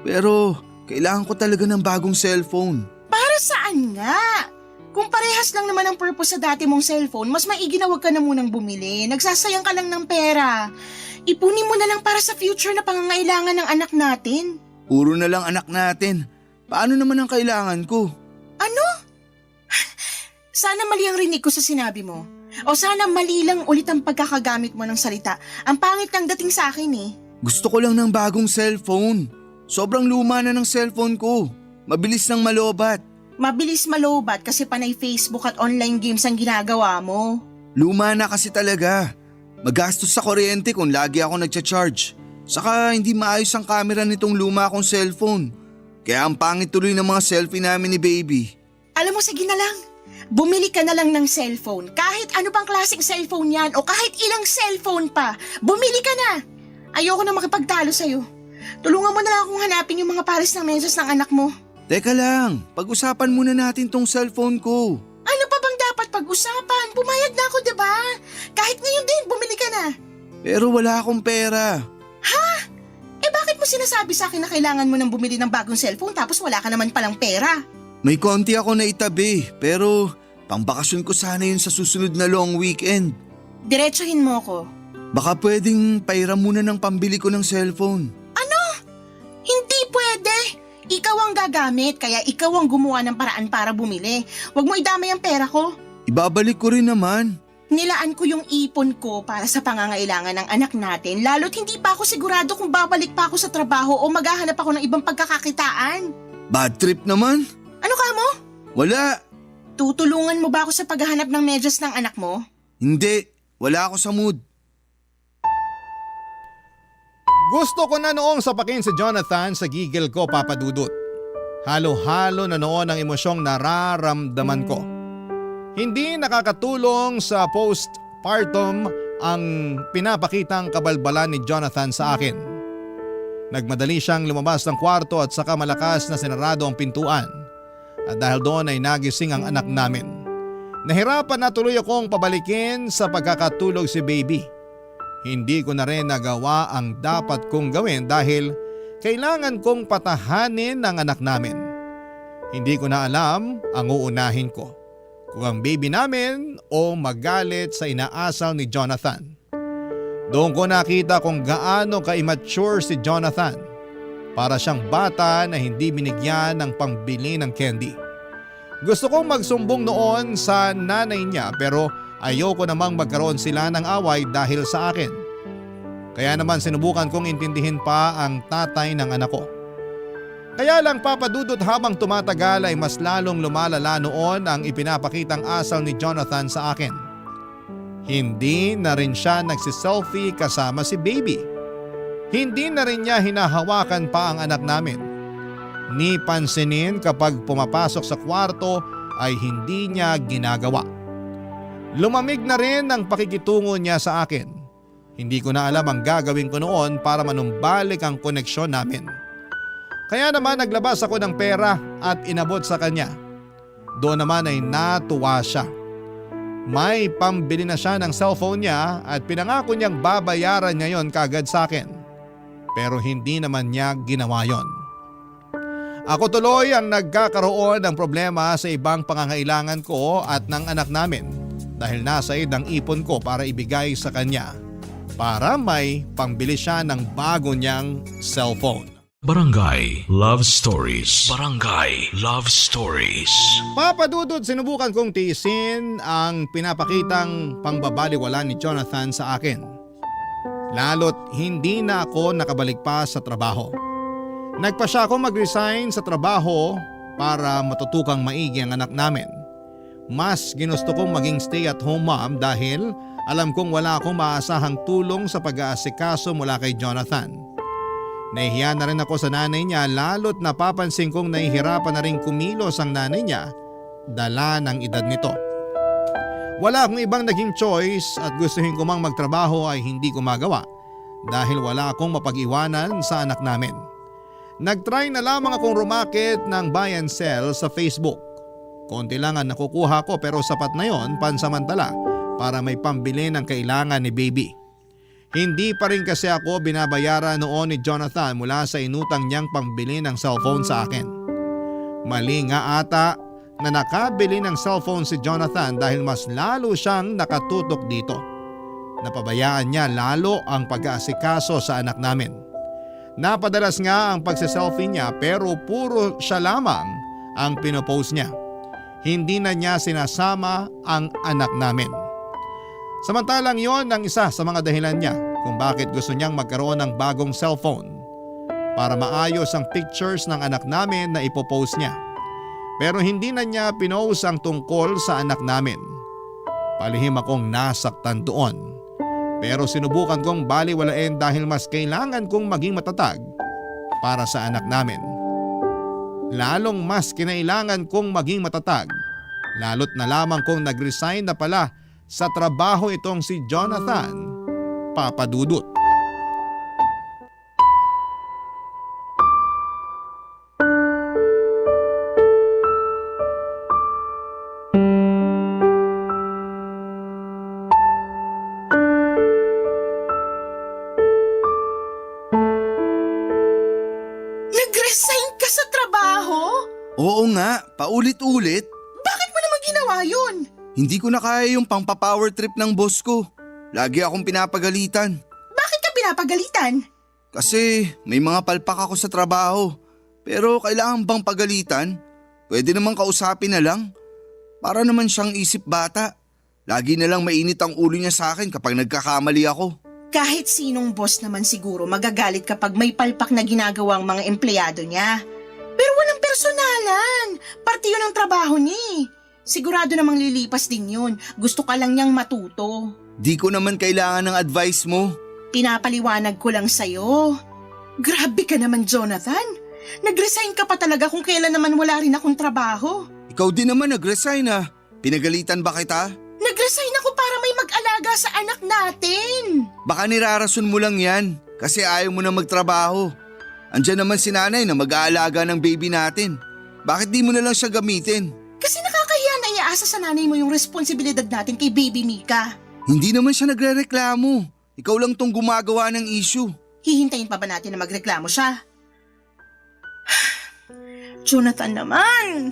Pero kailangan ko talaga ng bagong cellphone. Para saan nga? Kung parehas lang naman ang purpose sa dati mong cellphone, mas maigi na wag ka na munang bumili. Nagsasayang ka lang ng pera. Ipunin mo na lang para sa future na pangangailangan ng anak natin. Puro na lang anak natin. Paano naman ang kailangan ko? Ano? Sana mali ang rinig ko sa sinabi mo. O sana mali lang ulit ang pagkakagamit mo ng salita. Ang pangit ng dating sa akin eh. Gusto ko lang ng bagong cellphone. Sobrang luma na ng cellphone ko. Mabilis nang malobat. Mabilis malobat kasi panay Facebook at online games ang ginagawa mo. Luma na kasi talaga. Magastos sa kuryente kung lagi ako nagcha-charge. Saka hindi maayos ang camera nitong luma kong cellphone. Kaya ang pangit tuloy ng mga selfie namin ni baby. Alam mo, sige na lang. Bumili ka na lang ng cellphone. Kahit ano pang klaseng cellphone yan o kahit ilang cellphone pa. Bumili ka na. Ayoko na makipagtalo sa'yo. Tulungan mo na lang akong hanapin yung mga pares ng medyas ng anak mo. Teka lang, pag-usapan muna natin tong cellphone ko. Ano pa bang dapat pag-usapan? Pumayag na ako, diba? Kahit ngayon din, bumili ka na. Pero wala akong pera. Eh bakit mo sinasabi sa akin na kailangan mo nang bumili ng bagong cellphone tapos wala ka naman palang pera? May konti ako na itabi, pero pangbakasyon ko sana yun sa susunod na long weekend. Diretsuhin mo ko. Baka pwedeng pairam muna ng pambili ko ng cellphone. Hindi pwede. Ikaw ang gagamit, kaya ikaw ang gumawa ng paraan para bumili. Huwag mo idamay ang pera ko. Ibabalik ko rin naman. Nilaan ko yung ipon ko para sa pangangailangan ng anak natin, lalo't hindi pa ako sigurado kung babalik pa ako sa trabaho o maghahanap ako ng ibang pagkakakitaan. Bad trip naman. Ano ka mo? Wala. Tutulungan mo ba ako sa paghahanap ng medyas ng anak mo? Hindi. Wala ako sa mood. Gusto ko na noong sapakin si Jonathan sa gigil ko, Papa Dudut. Halo-halo na noon ang emosyong nararamdaman ko. Hindi nakakatulong sa postpartum ang pinapakitang kabalbalan ni Jonathan sa akin. Nagmadali siyang lumabas ng kwarto at saka malakas na sinarado ang pintuan. At dahil doon ay nagising ang anak namin. Nahirapan na tuloy akong pabalikin sa pagkakatulog si baby. Hindi ko na rin nagawa ang dapat kong gawin dahil kailangan kong patahanin ang anak namin. Hindi ko na alam ang uunahin ko, kung ang baby namin o magalit sa inaasal ni Jonathan. Doon ko nakita kung gaano ka-immature si Jonathan. Para siyang bata na hindi binigyan ng pangbili ng candy. Gusto kong magsumbong noon sa nanay niya pero ayoko namang magkaroon sila ng away dahil sa akin. Kaya naman sinubukan kong intindihin pa ang tatay ng anak ko. Kaya lang, Papa Dudut, habang tumatagal ay mas lalong lumalala noon ang ipinapakitang asal ni Jonathan sa akin. Hindi na rin siya nagsiselfie kasama si baby. Hindi na rin niya hinahawakan pa ang anak namin. ni pansinin kapag pumapasok sa kwarto ay hindi niya ginagawa. Lumamig na rin ang pakikitungo niya sa akin. Hindi ko na alam ang gagawin ko noon para manumbalik ang koneksyon namin. Kaya naman naglabas ako ng pera at inabot sa kanya. Doon naman ay natuwa siya. May pambili na siya ng cellphone niya at pinangako niyang babayaran niya yon kagad sa akin. Pero hindi naman niya ginawa yon. Ako tuloy ang nagkakaroon ng problema sa ibang pangangailangan ko at ng anak namin dahil nasa ng ipon ko para ibigay sa kanya para may pambili siya ng bago niyang cellphone. Barangay Love Stories. Barangay Love Stories. Papa Dudut, sinubukan kong tiisin ang pinapakitang pangbabaliwala ni Jonathan sa akin. Lalo't hindi na ako nakabalik pa sa trabaho. Nagpa siya ako mag-resign sa trabaho para matutukang maigi ang anak namin. Mas ginusto kong maging stay-at-home mom dahil alam kong wala akong maasahang tulong sa pag-aasikaso mula kay Jonathan. Nahihiya na rin ako sa nanay niya lalo't napapansin kong nahihirapan na rin kumilos ang nanay niya dala ng edad nito. Wala akong ibang naging choice at gustuhin ko mang magtrabaho ay hindi ko magawa dahil wala akong mapag-iwanan sa anak namin. Nagtry na lamang akong rumakit ng buy and sell sa Facebook. Konti lang ang nakukuha ko pero sapat na yon pansamantala para may pambili ng kailangan ni baby. Hindi pa rin kasi ako binabayaran noon ni Jonathan mula sa inutang niyang pambili ng cellphone sa akin. Mali nga ata na nakabili ng cellphone si Jonathan dahil mas lalo siyang nakatutok dito. Napabayaan niya lalo ang pag-aasikaso sa anak namin. Napadalas nga ang pagsiselfie niya pero puro siya lamang ang pinopost niya. Hindi na niya sinasama ang anak namin. Samantalang yon ang isa sa mga dahilan niya kung bakit gusto niyang magkaroon ng bagong cellphone para maayos ang pictures ng anak namin na ipopost niya. Pero hindi na niya pinost ang tungkol sa anak namin. Palihim akong nasaktan doon. Pero sinubukan kong baliwalain dahil mas kailangan kong maging matatag para sa anak namin. Lalong mas kinailangan kong maging matatag, lalo't na lamang kong nag-resign na pala sa trabaho itong si Jonathan, Papa Dudut. Nag-resign ka sa trabaho? Oo nga, paulit-ulit. Bakit mo naman ginawa yun? Hindi ko na kaya yung pang-power trip ng boss ko. Lagi akong pinapagalitan. Bakit ka pinapagalitan? Kasi may mga palpak ako sa trabaho. Pero kailangan bang pagalitan? Pwede namang kausapin na lang. Para naman siyang isip bata. Lagi na lang mainit ang ulo niya sa akin kapag nagkakamali ako. Kahit sinong boss naman siguro magagalit kapag may palpak na ginagawang mga empleyado niya. Pero walang personalan. Parte yun ang trabaho niya. Sigurado namang lilipas din yun. Gusto ka lang niyang matuto. Di ko naman kailangan ng advice mo. Pinapaliwanag ko lang sa'yo. Grabe ka naman, Jonathan. Nag-resign ka pa talaga kung kailan naman wala rin akong trabaho. Ikaw din naman nag-resign ah. Pinagalitan ba kita? Nag-resign ako para may mag-alaga sa anak natin. Baka nirarason mo lang yan kasi ayaw mo na magtrabaho. Andiyan naman si nanay na mag-aalaga ng baby natin. Bakit di mo na lang siya gamitin? Kasi nakakahiya na iaasa sa nanay mo yung responsibilidad natin kay baby Mika. Hindi naman siya nagre-reklamo. Ikaw lang tong gumagawa ng issue. Hihintayin pa ba natin na magreklamo siya? Jonathan naman.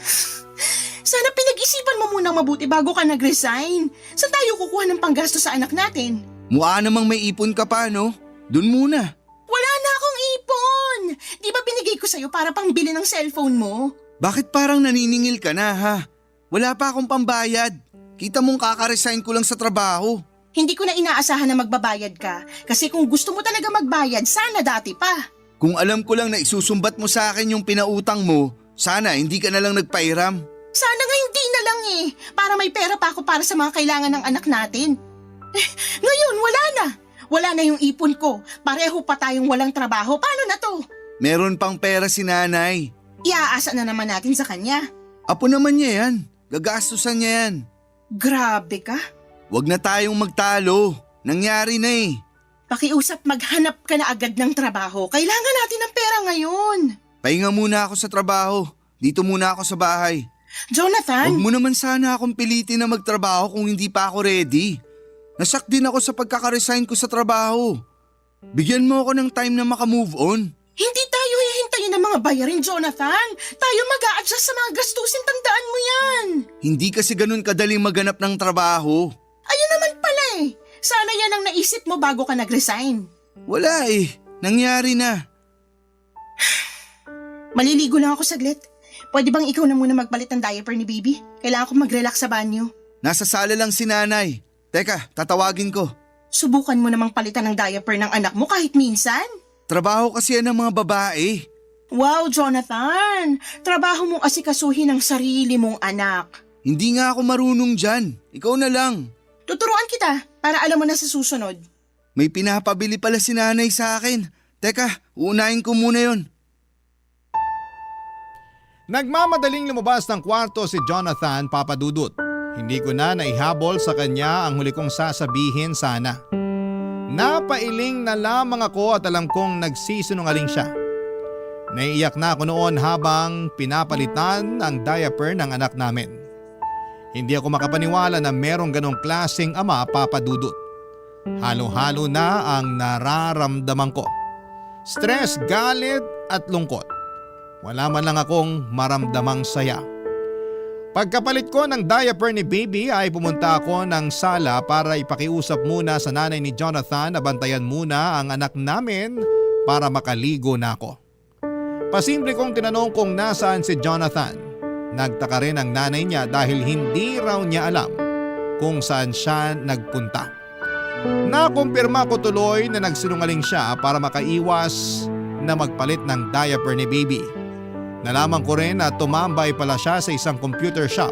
Sana pinag-isipan mo munang mabuti bago ka nag-resign. Saan tayo kukuha ng panggasto sa anak natin? Mukha namang may ipon ka pa, no? Doon muna. Wala na akong ipon. Di ba binigay ko sa'yo para pangbili ng cellphone mo? Bakit parang naniningil ka na, ha? Wala pa akong pambayad. Kita mong kaka-resign ko lang sa trabaho. Hindi ko na inaasahan na magbabayad ka. Kasi kung gusto mo talaga magbayad, sana dati pa. Kung alam ko lang na isusumbat mo sa akin yung pinautang mo, sana hindi ka na lang nagpairam. Sana nga hindi na lang eh. Para may pera pa ako para sa mga kailangan ng anak natin. Ngayon, wala na. Wala na yung ipon ko. Pareho pa tayong walang trabaho. Paano na to? Meron pang pera si nanay. Iaasa na naman natin sa kanya. Apo naman niya yan. Gagastusan niya yan. Grabe ka. Huwag na tayong magtalo. Nangyari na eh. Pakiusap maghanap ka na agad ng trabaho. Kailangan natin ng pera ngayon. Pahinga muna ako sa trabaho. Dito muna ako sa bahay. Jonathan! Huwag mo naman sana akong pilitin na magtrabaho kung hindi pa ako ready. Nasak din ako sa pagkakaresign ko sa trabaho. Bigyan mo ako ng time na makamove on. Hindi tayo hihintayin ng mga bayarin, Jonathan. Tayo mag-a-adjust sa mga gastusin, tandaan mo yan. Hindi kasi ganun kadaling maganap ng trabaho. Ayun naman pala eh. Sana yan ang naisip mo bago ka nag-resign. Wala eh. Nangyari na. Maliligo lang ako saglit. Pwede bang ikaw na muna magpalit ng diaper ni baby? Kailangan ko mag-relax sa banyo. Nasa sala lang si nanay. Teka, tatawagin ko. Subukan mo namang palitan ng diaper ng anak mo kahit minsan. Trabaho kasi yan ng mga babae. Wow, Jonathan! Trabaho mong asikasuhin ang sarili mong anak. Hindi nga ako marunong dyan. Ikaw na lang. Tuturuan kita para alam mo na sa susunod. May pinapabili pala si nanay sa akin. Teka, uunahin ko muna yon. Nagmamadaling lumabas ng kwarto si Jonathan, Papa Dudut. Hindi ko na naihabol sa kanya ang huli kong sasabihin sana. Napailing na lamang ako at alam kong nagsisinungaling siya. Naiiyak na ako noon habang pinapalitan ang diaper ng anak namin. Hindi ako makapaniwala na merong ganong klaseng ama, Papa Dudut. Halo-halo na ang nararamdaman ko. Stress, galit at lungkot. Wala man lang akong maramdamang saya. Pagkapalit ko ng diaper ni baby ay pumunta ako ng sala para ipakiusap muna sa nanay ni Jonathan na bantayan muna ang anak namin para makaligo na ako. Pasimple kong tinanong kung nasaan si Jonathan. Nagtaka rin ang nanay niya dahil hindi raw niya alam kung saan siya nagpunta. Nakumpirma ko tuloy na nagsinungaling siya para makaiwas na magpalit ng diaper ni baby. Nalaman ko rin na tumambay pala siya sa isang computer shop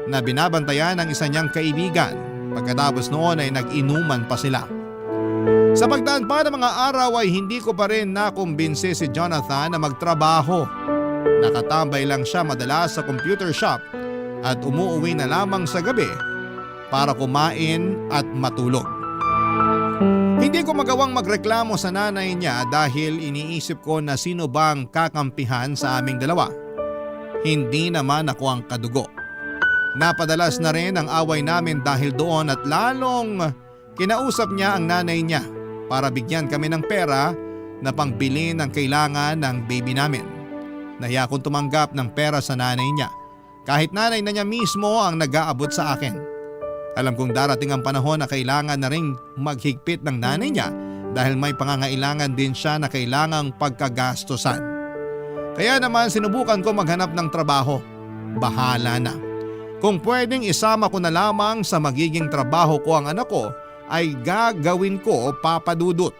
na binabantayan ng isa niyang kaibigan. Pagkatapos noon ay nag-inuman pa sila. Sa pagdaan pa ng mga araw ay hindi ko pa rin nakumbinsi si Jonathan na magtrabaho. Nakatambay lang siya madalas sa computer shop at umuuwi na lamang sa gabi para kumain at matulog. Hindi ko magawang magreklamo sa nanay niya dahil iniisip ko na sino bang kakampihan sa aming dalawa. Hindi naman ako ang kadugo. Napadalas na rin ang away namin dahil doon at lalong kinausap niya ang nanay niya para bigyan kami ng pera na pangbili ng kailangan ng baby namin. Nahiya akong tumanggap ng pera sa nanay niya kahit nanay na niya mismo ang nag-aabot sa akin. Alam kong darating ang panahon na kailangan na ring maghigpit ng nanay niya dahil may pangangailangan din siya na kailangang pagkagastosan. Kaya naman sinubukan ko maghanap ng trabaho. Bahala na. Kung pwedeng isama ko na lamang sa magiging trabaho ko ang anak ko ay gagawin ko, Papa Dudut.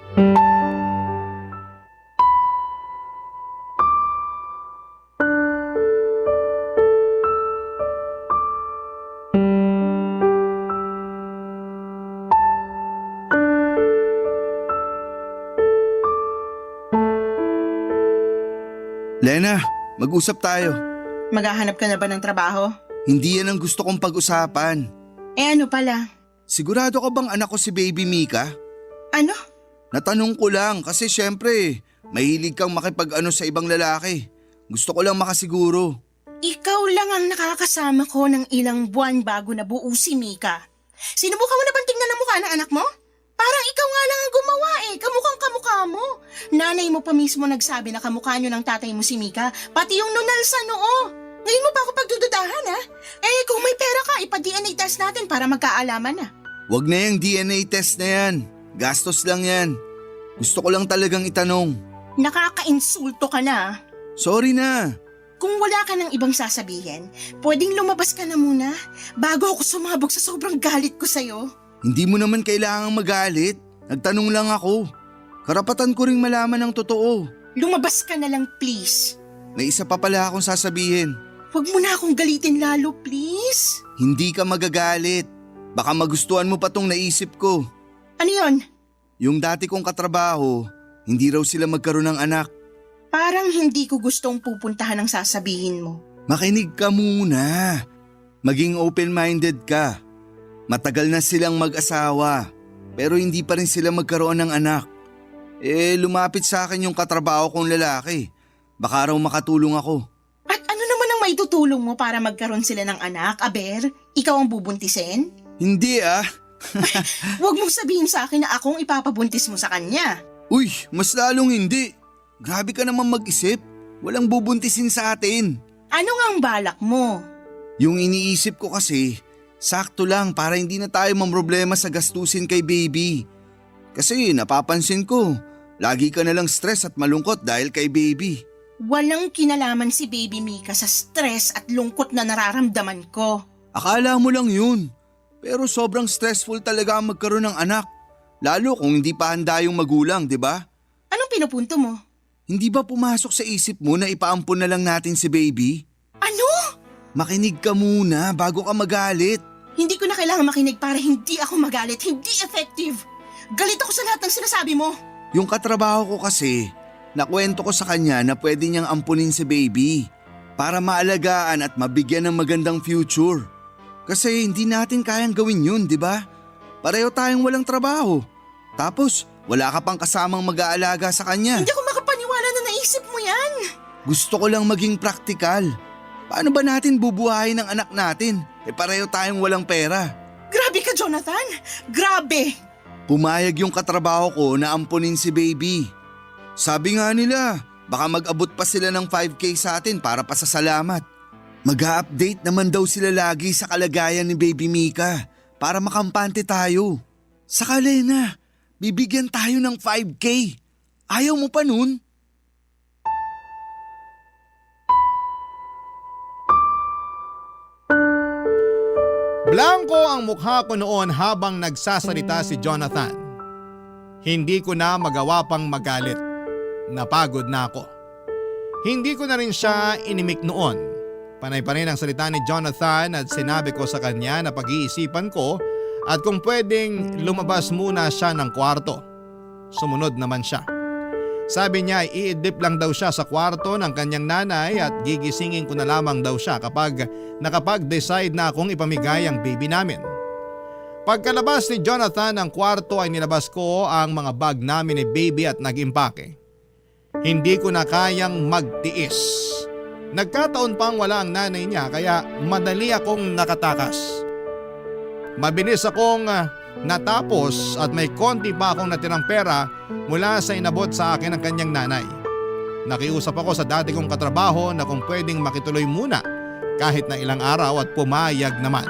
Lena, mag-usap tayo. Maghahanap ka na ba ng trabaho? Hindi yan ang gusto kong pag-usapan. Ano pala? Sigurado ka bang anak ko si Baby Mika? Ano? Natanong ko lang kasi syempre, mahilig kang makipag-ano sa ibang lalaki. Gusto ko lang makasiguro. Ikaw lang ang nakakasama ko ng ilang buwan bago nabuo si Mika. Sinubukan mo na bang tingnan ang mukha ng anak mo? Parang ikaw nga lang ang gumawa eh. Kamukhang kamukha mo. Nanay mo pa mismo nagsabi na kamukha nyo ng tatay mo si Mika. Pati yung nunal sa noo. Ngayon mo pa ako pagdududahan ha? Eh kung may pera ka, ipa-DNA test natin para magkaalaman na. Wag na yung DNA test na yan. Gastos lang yan. Gusto ko lang talagang itanong. Nakaka-insulto ka na. Sorry na. Kung wala ka ng ibang sasabihin, pwedeng lumabas ka na muna bago ako sumabog sa sobrang galit ko sa'yo. Hindi mo naman kailangang magalit. Nagtanong lang ako. Karapatan ko ring malaman ang totoo. Lumabas ka na lang please. May isa pa pala akong sasabihin. Huwag mo na akong galitin lalo please. Hindi ka magagalit. Baka magustuhan mo pa tong naisip ko. Ano yon? Yung dati kong katrabaho, hindi raw sila magkaroon ng anak. Parang hindi ko gustong pupuntahan ang sasabihin mo. Makinig ka muna. Maging open-minded ka. Matagal na silang mag-asawa, pero hindi pa rin sila magkaroon ng anak. Lumapit sa akin yung katrabaho kong lalaki. Baka raw makatulong ako. At ano naman ang maitutulong mo para magkaroon sila ng anak, Aber? Ikaw ang bubuntisin? Hindi ah. Huwag mong sabihin sa akin na akong ipapabuntis mo sa kanya. Uy, mas lalong hindi. Grabe ka naman mag-isip. Walang bubuntisin sa atin. Ano nga ang balak mo? Yung iniisip ko kasi, sakto lang para hindi na tayo mamroblema sa gastusin kay baby. Kasi napapansin ko, lagi ka nalang stress at malungkot dahil kay baby. Walang kinalaman si Baby Mika sa stress at lungkot na nararamdaman ko. Akala mo lang yun. Pero sobrang stressful talaga ang magkaroon ng anak. Lalo kung hindi pa handa yung magulang, di ba? Anong pinupunto mo? Hindi ba pumasok sa isip mo na ipaampon na lang natin si baby? Ano? Makinig ka muna bago ka magalit. Hindi ko na kailangan makinig para hindi ako magalit. Hindi effective. Galit ako sa lahat ng sinasabi mo. Yung katrabaho ko kasi, nakwento ko sa kanya na pwede niyang ampunin si baby para maalagaan at mabigyan ng magandang future. Kasi hindi natin kayang gawin yun, di ba? Pareho tayong walang trabaho. Tapos, wala ka pang kasamang mag-aalaga sa kanya. Hindi ako makapaniwala na naisip mo yan. Gusto ko lang maging praktikal. Paano ba natin bubuhayin ang anak natin? Pareho tayong walang pera. Grabe ka, Jonathan. Grabe. Pumayag yung katrabaho ko na ampunin si baby. Sabi nga nila, baka mag-abot pa sila ng 5K sa atin para pasasalamat. Mag-a-update naman daw sila lagi sa kalagayan ni Baby Mika para makampante tayo. Saka Lena, bibigyan tayo ng 5K. Ayaw mo pa nun? Blanco ang mukha ko noon habang nagsasalita si Jonathan. Hindi ko na magawa pang magalit. Napagod na ako. Hindi ko na rin siya inimik noon. Panay pa rin ang salita ni Jonathan at sinabi ko sa kanya na pag-iisipan ko at kung pwedeng lumabas muna siya ng kwarto. Sumunod naman siya. Sabi niya ay iidlip lang daw siya sa kwarto ng kanyang nanay at gigisingin ko na lamang daw siya kapag nakapag-decide na akong ipamigay ang baby namin. Pagkalabas ni Jonathan ng kwarto ay nilabas ko ang mga bag namin ni baby at nag-impake. Hindi ko na kayang magtiis. Nagkataon pang wala ang nanay niya kaya madali akong nakatakas. Mabilis akong natapos at may konti pa akong natirang pera mula sa inabot sa akin ng kanyang nanay. Nakiusap ako sa dati kong katrabaho na kung pwedeng makituloy muna kahit na ilang araw at pumayag naman.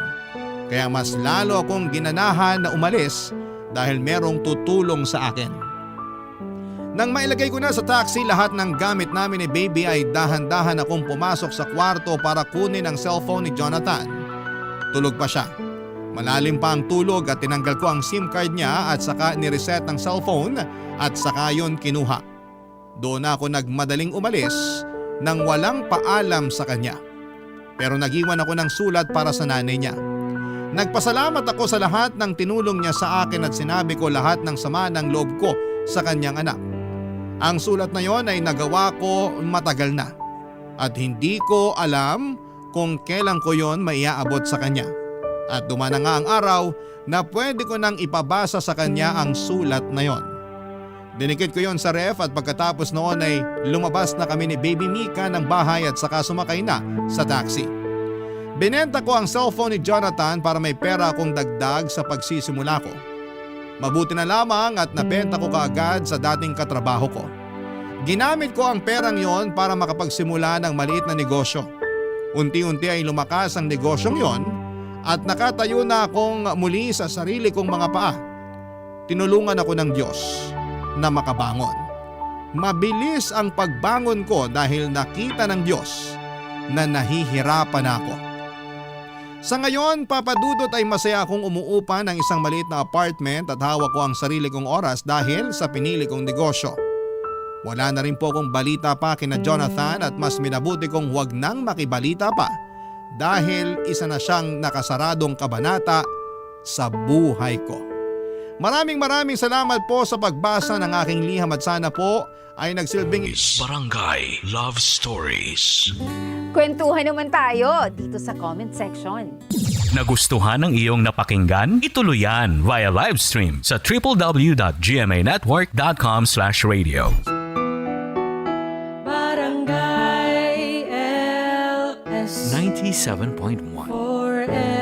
Kaya mas lalo akong ginanahan na umalis dahil merong tutulong sa akin. Nang mailagay ko na sa taxi lahat ng gamit namin ni baby ay dahan-dahan akong pumasok sa kwarto para kunin ang cellphone ni Jonathan. Tulog pa siya. Malalim pa ang tulog at tinanggal ko ang SIM card niya at saka nireset ang cellphone at saka yon kinuha. Doon ako nagmadaling umalis nang walang paalam sa kanya. Pero nag-iwan ako ng sulat para sa nanay niya. Nagpasalamat ako sa lahat ng tinulong niya sa akin at sinabi ko lahat ng sama ng loob ko sa kanyang anak. Ang sulat na yon ay nagawa ko matagal na at hindi ko alam kung kailan ko yon maiaabot sa kanya. At dumaan na nga ang araw na pwede ko nang ipabasa sa kanya ang sulat na yon. Dinikit ko yon sa ref at pagkatapos noon ay lumabas na kami ni Baby Mika ng bahay at saka sumakay na sa taxi. Binenta ko ang cellphone ni Jonathan para may pera akong dagdag sa pagsisimula ko. Mabuti na lamang at nabenta ko kaagad sa dating katrabaho ko. Ginamit ko ang perang yon para makapagsimula ng maliit na negosyo. Unti-unti ay lumakas ang negosyong yon at nakatayo na akong muli sa sarili kong mga paa. Tinulungan ako ng Diyos na makabangon. Mabilis ang pagbangon ko dahil nakita ng Diyos na nahihirapan ako. Sa ngayon, Papa Dudut, ay masaya akong umuupa ng isang maliit na apartment at hawak ko ang sarili kong oras dahil sa pinili kong negosyo. Wala na rin po akong balita pa kina Jonathan at mas minabuti kong huwag nang makibalita pa dahil isa na siyang nakasaradong kabanata sa buhay ko. Maraming salamat po sa pagbasa ng aking liham at sana po ay nagsilbing Barangay Love Stories. Kwentuhan naman tayo dito sa comment section. Nagustuhan ng iyong napakinggan? Ituloy yan via live stream sa www.gmanetwork.com/radio. Barangay LS 97.1 forever.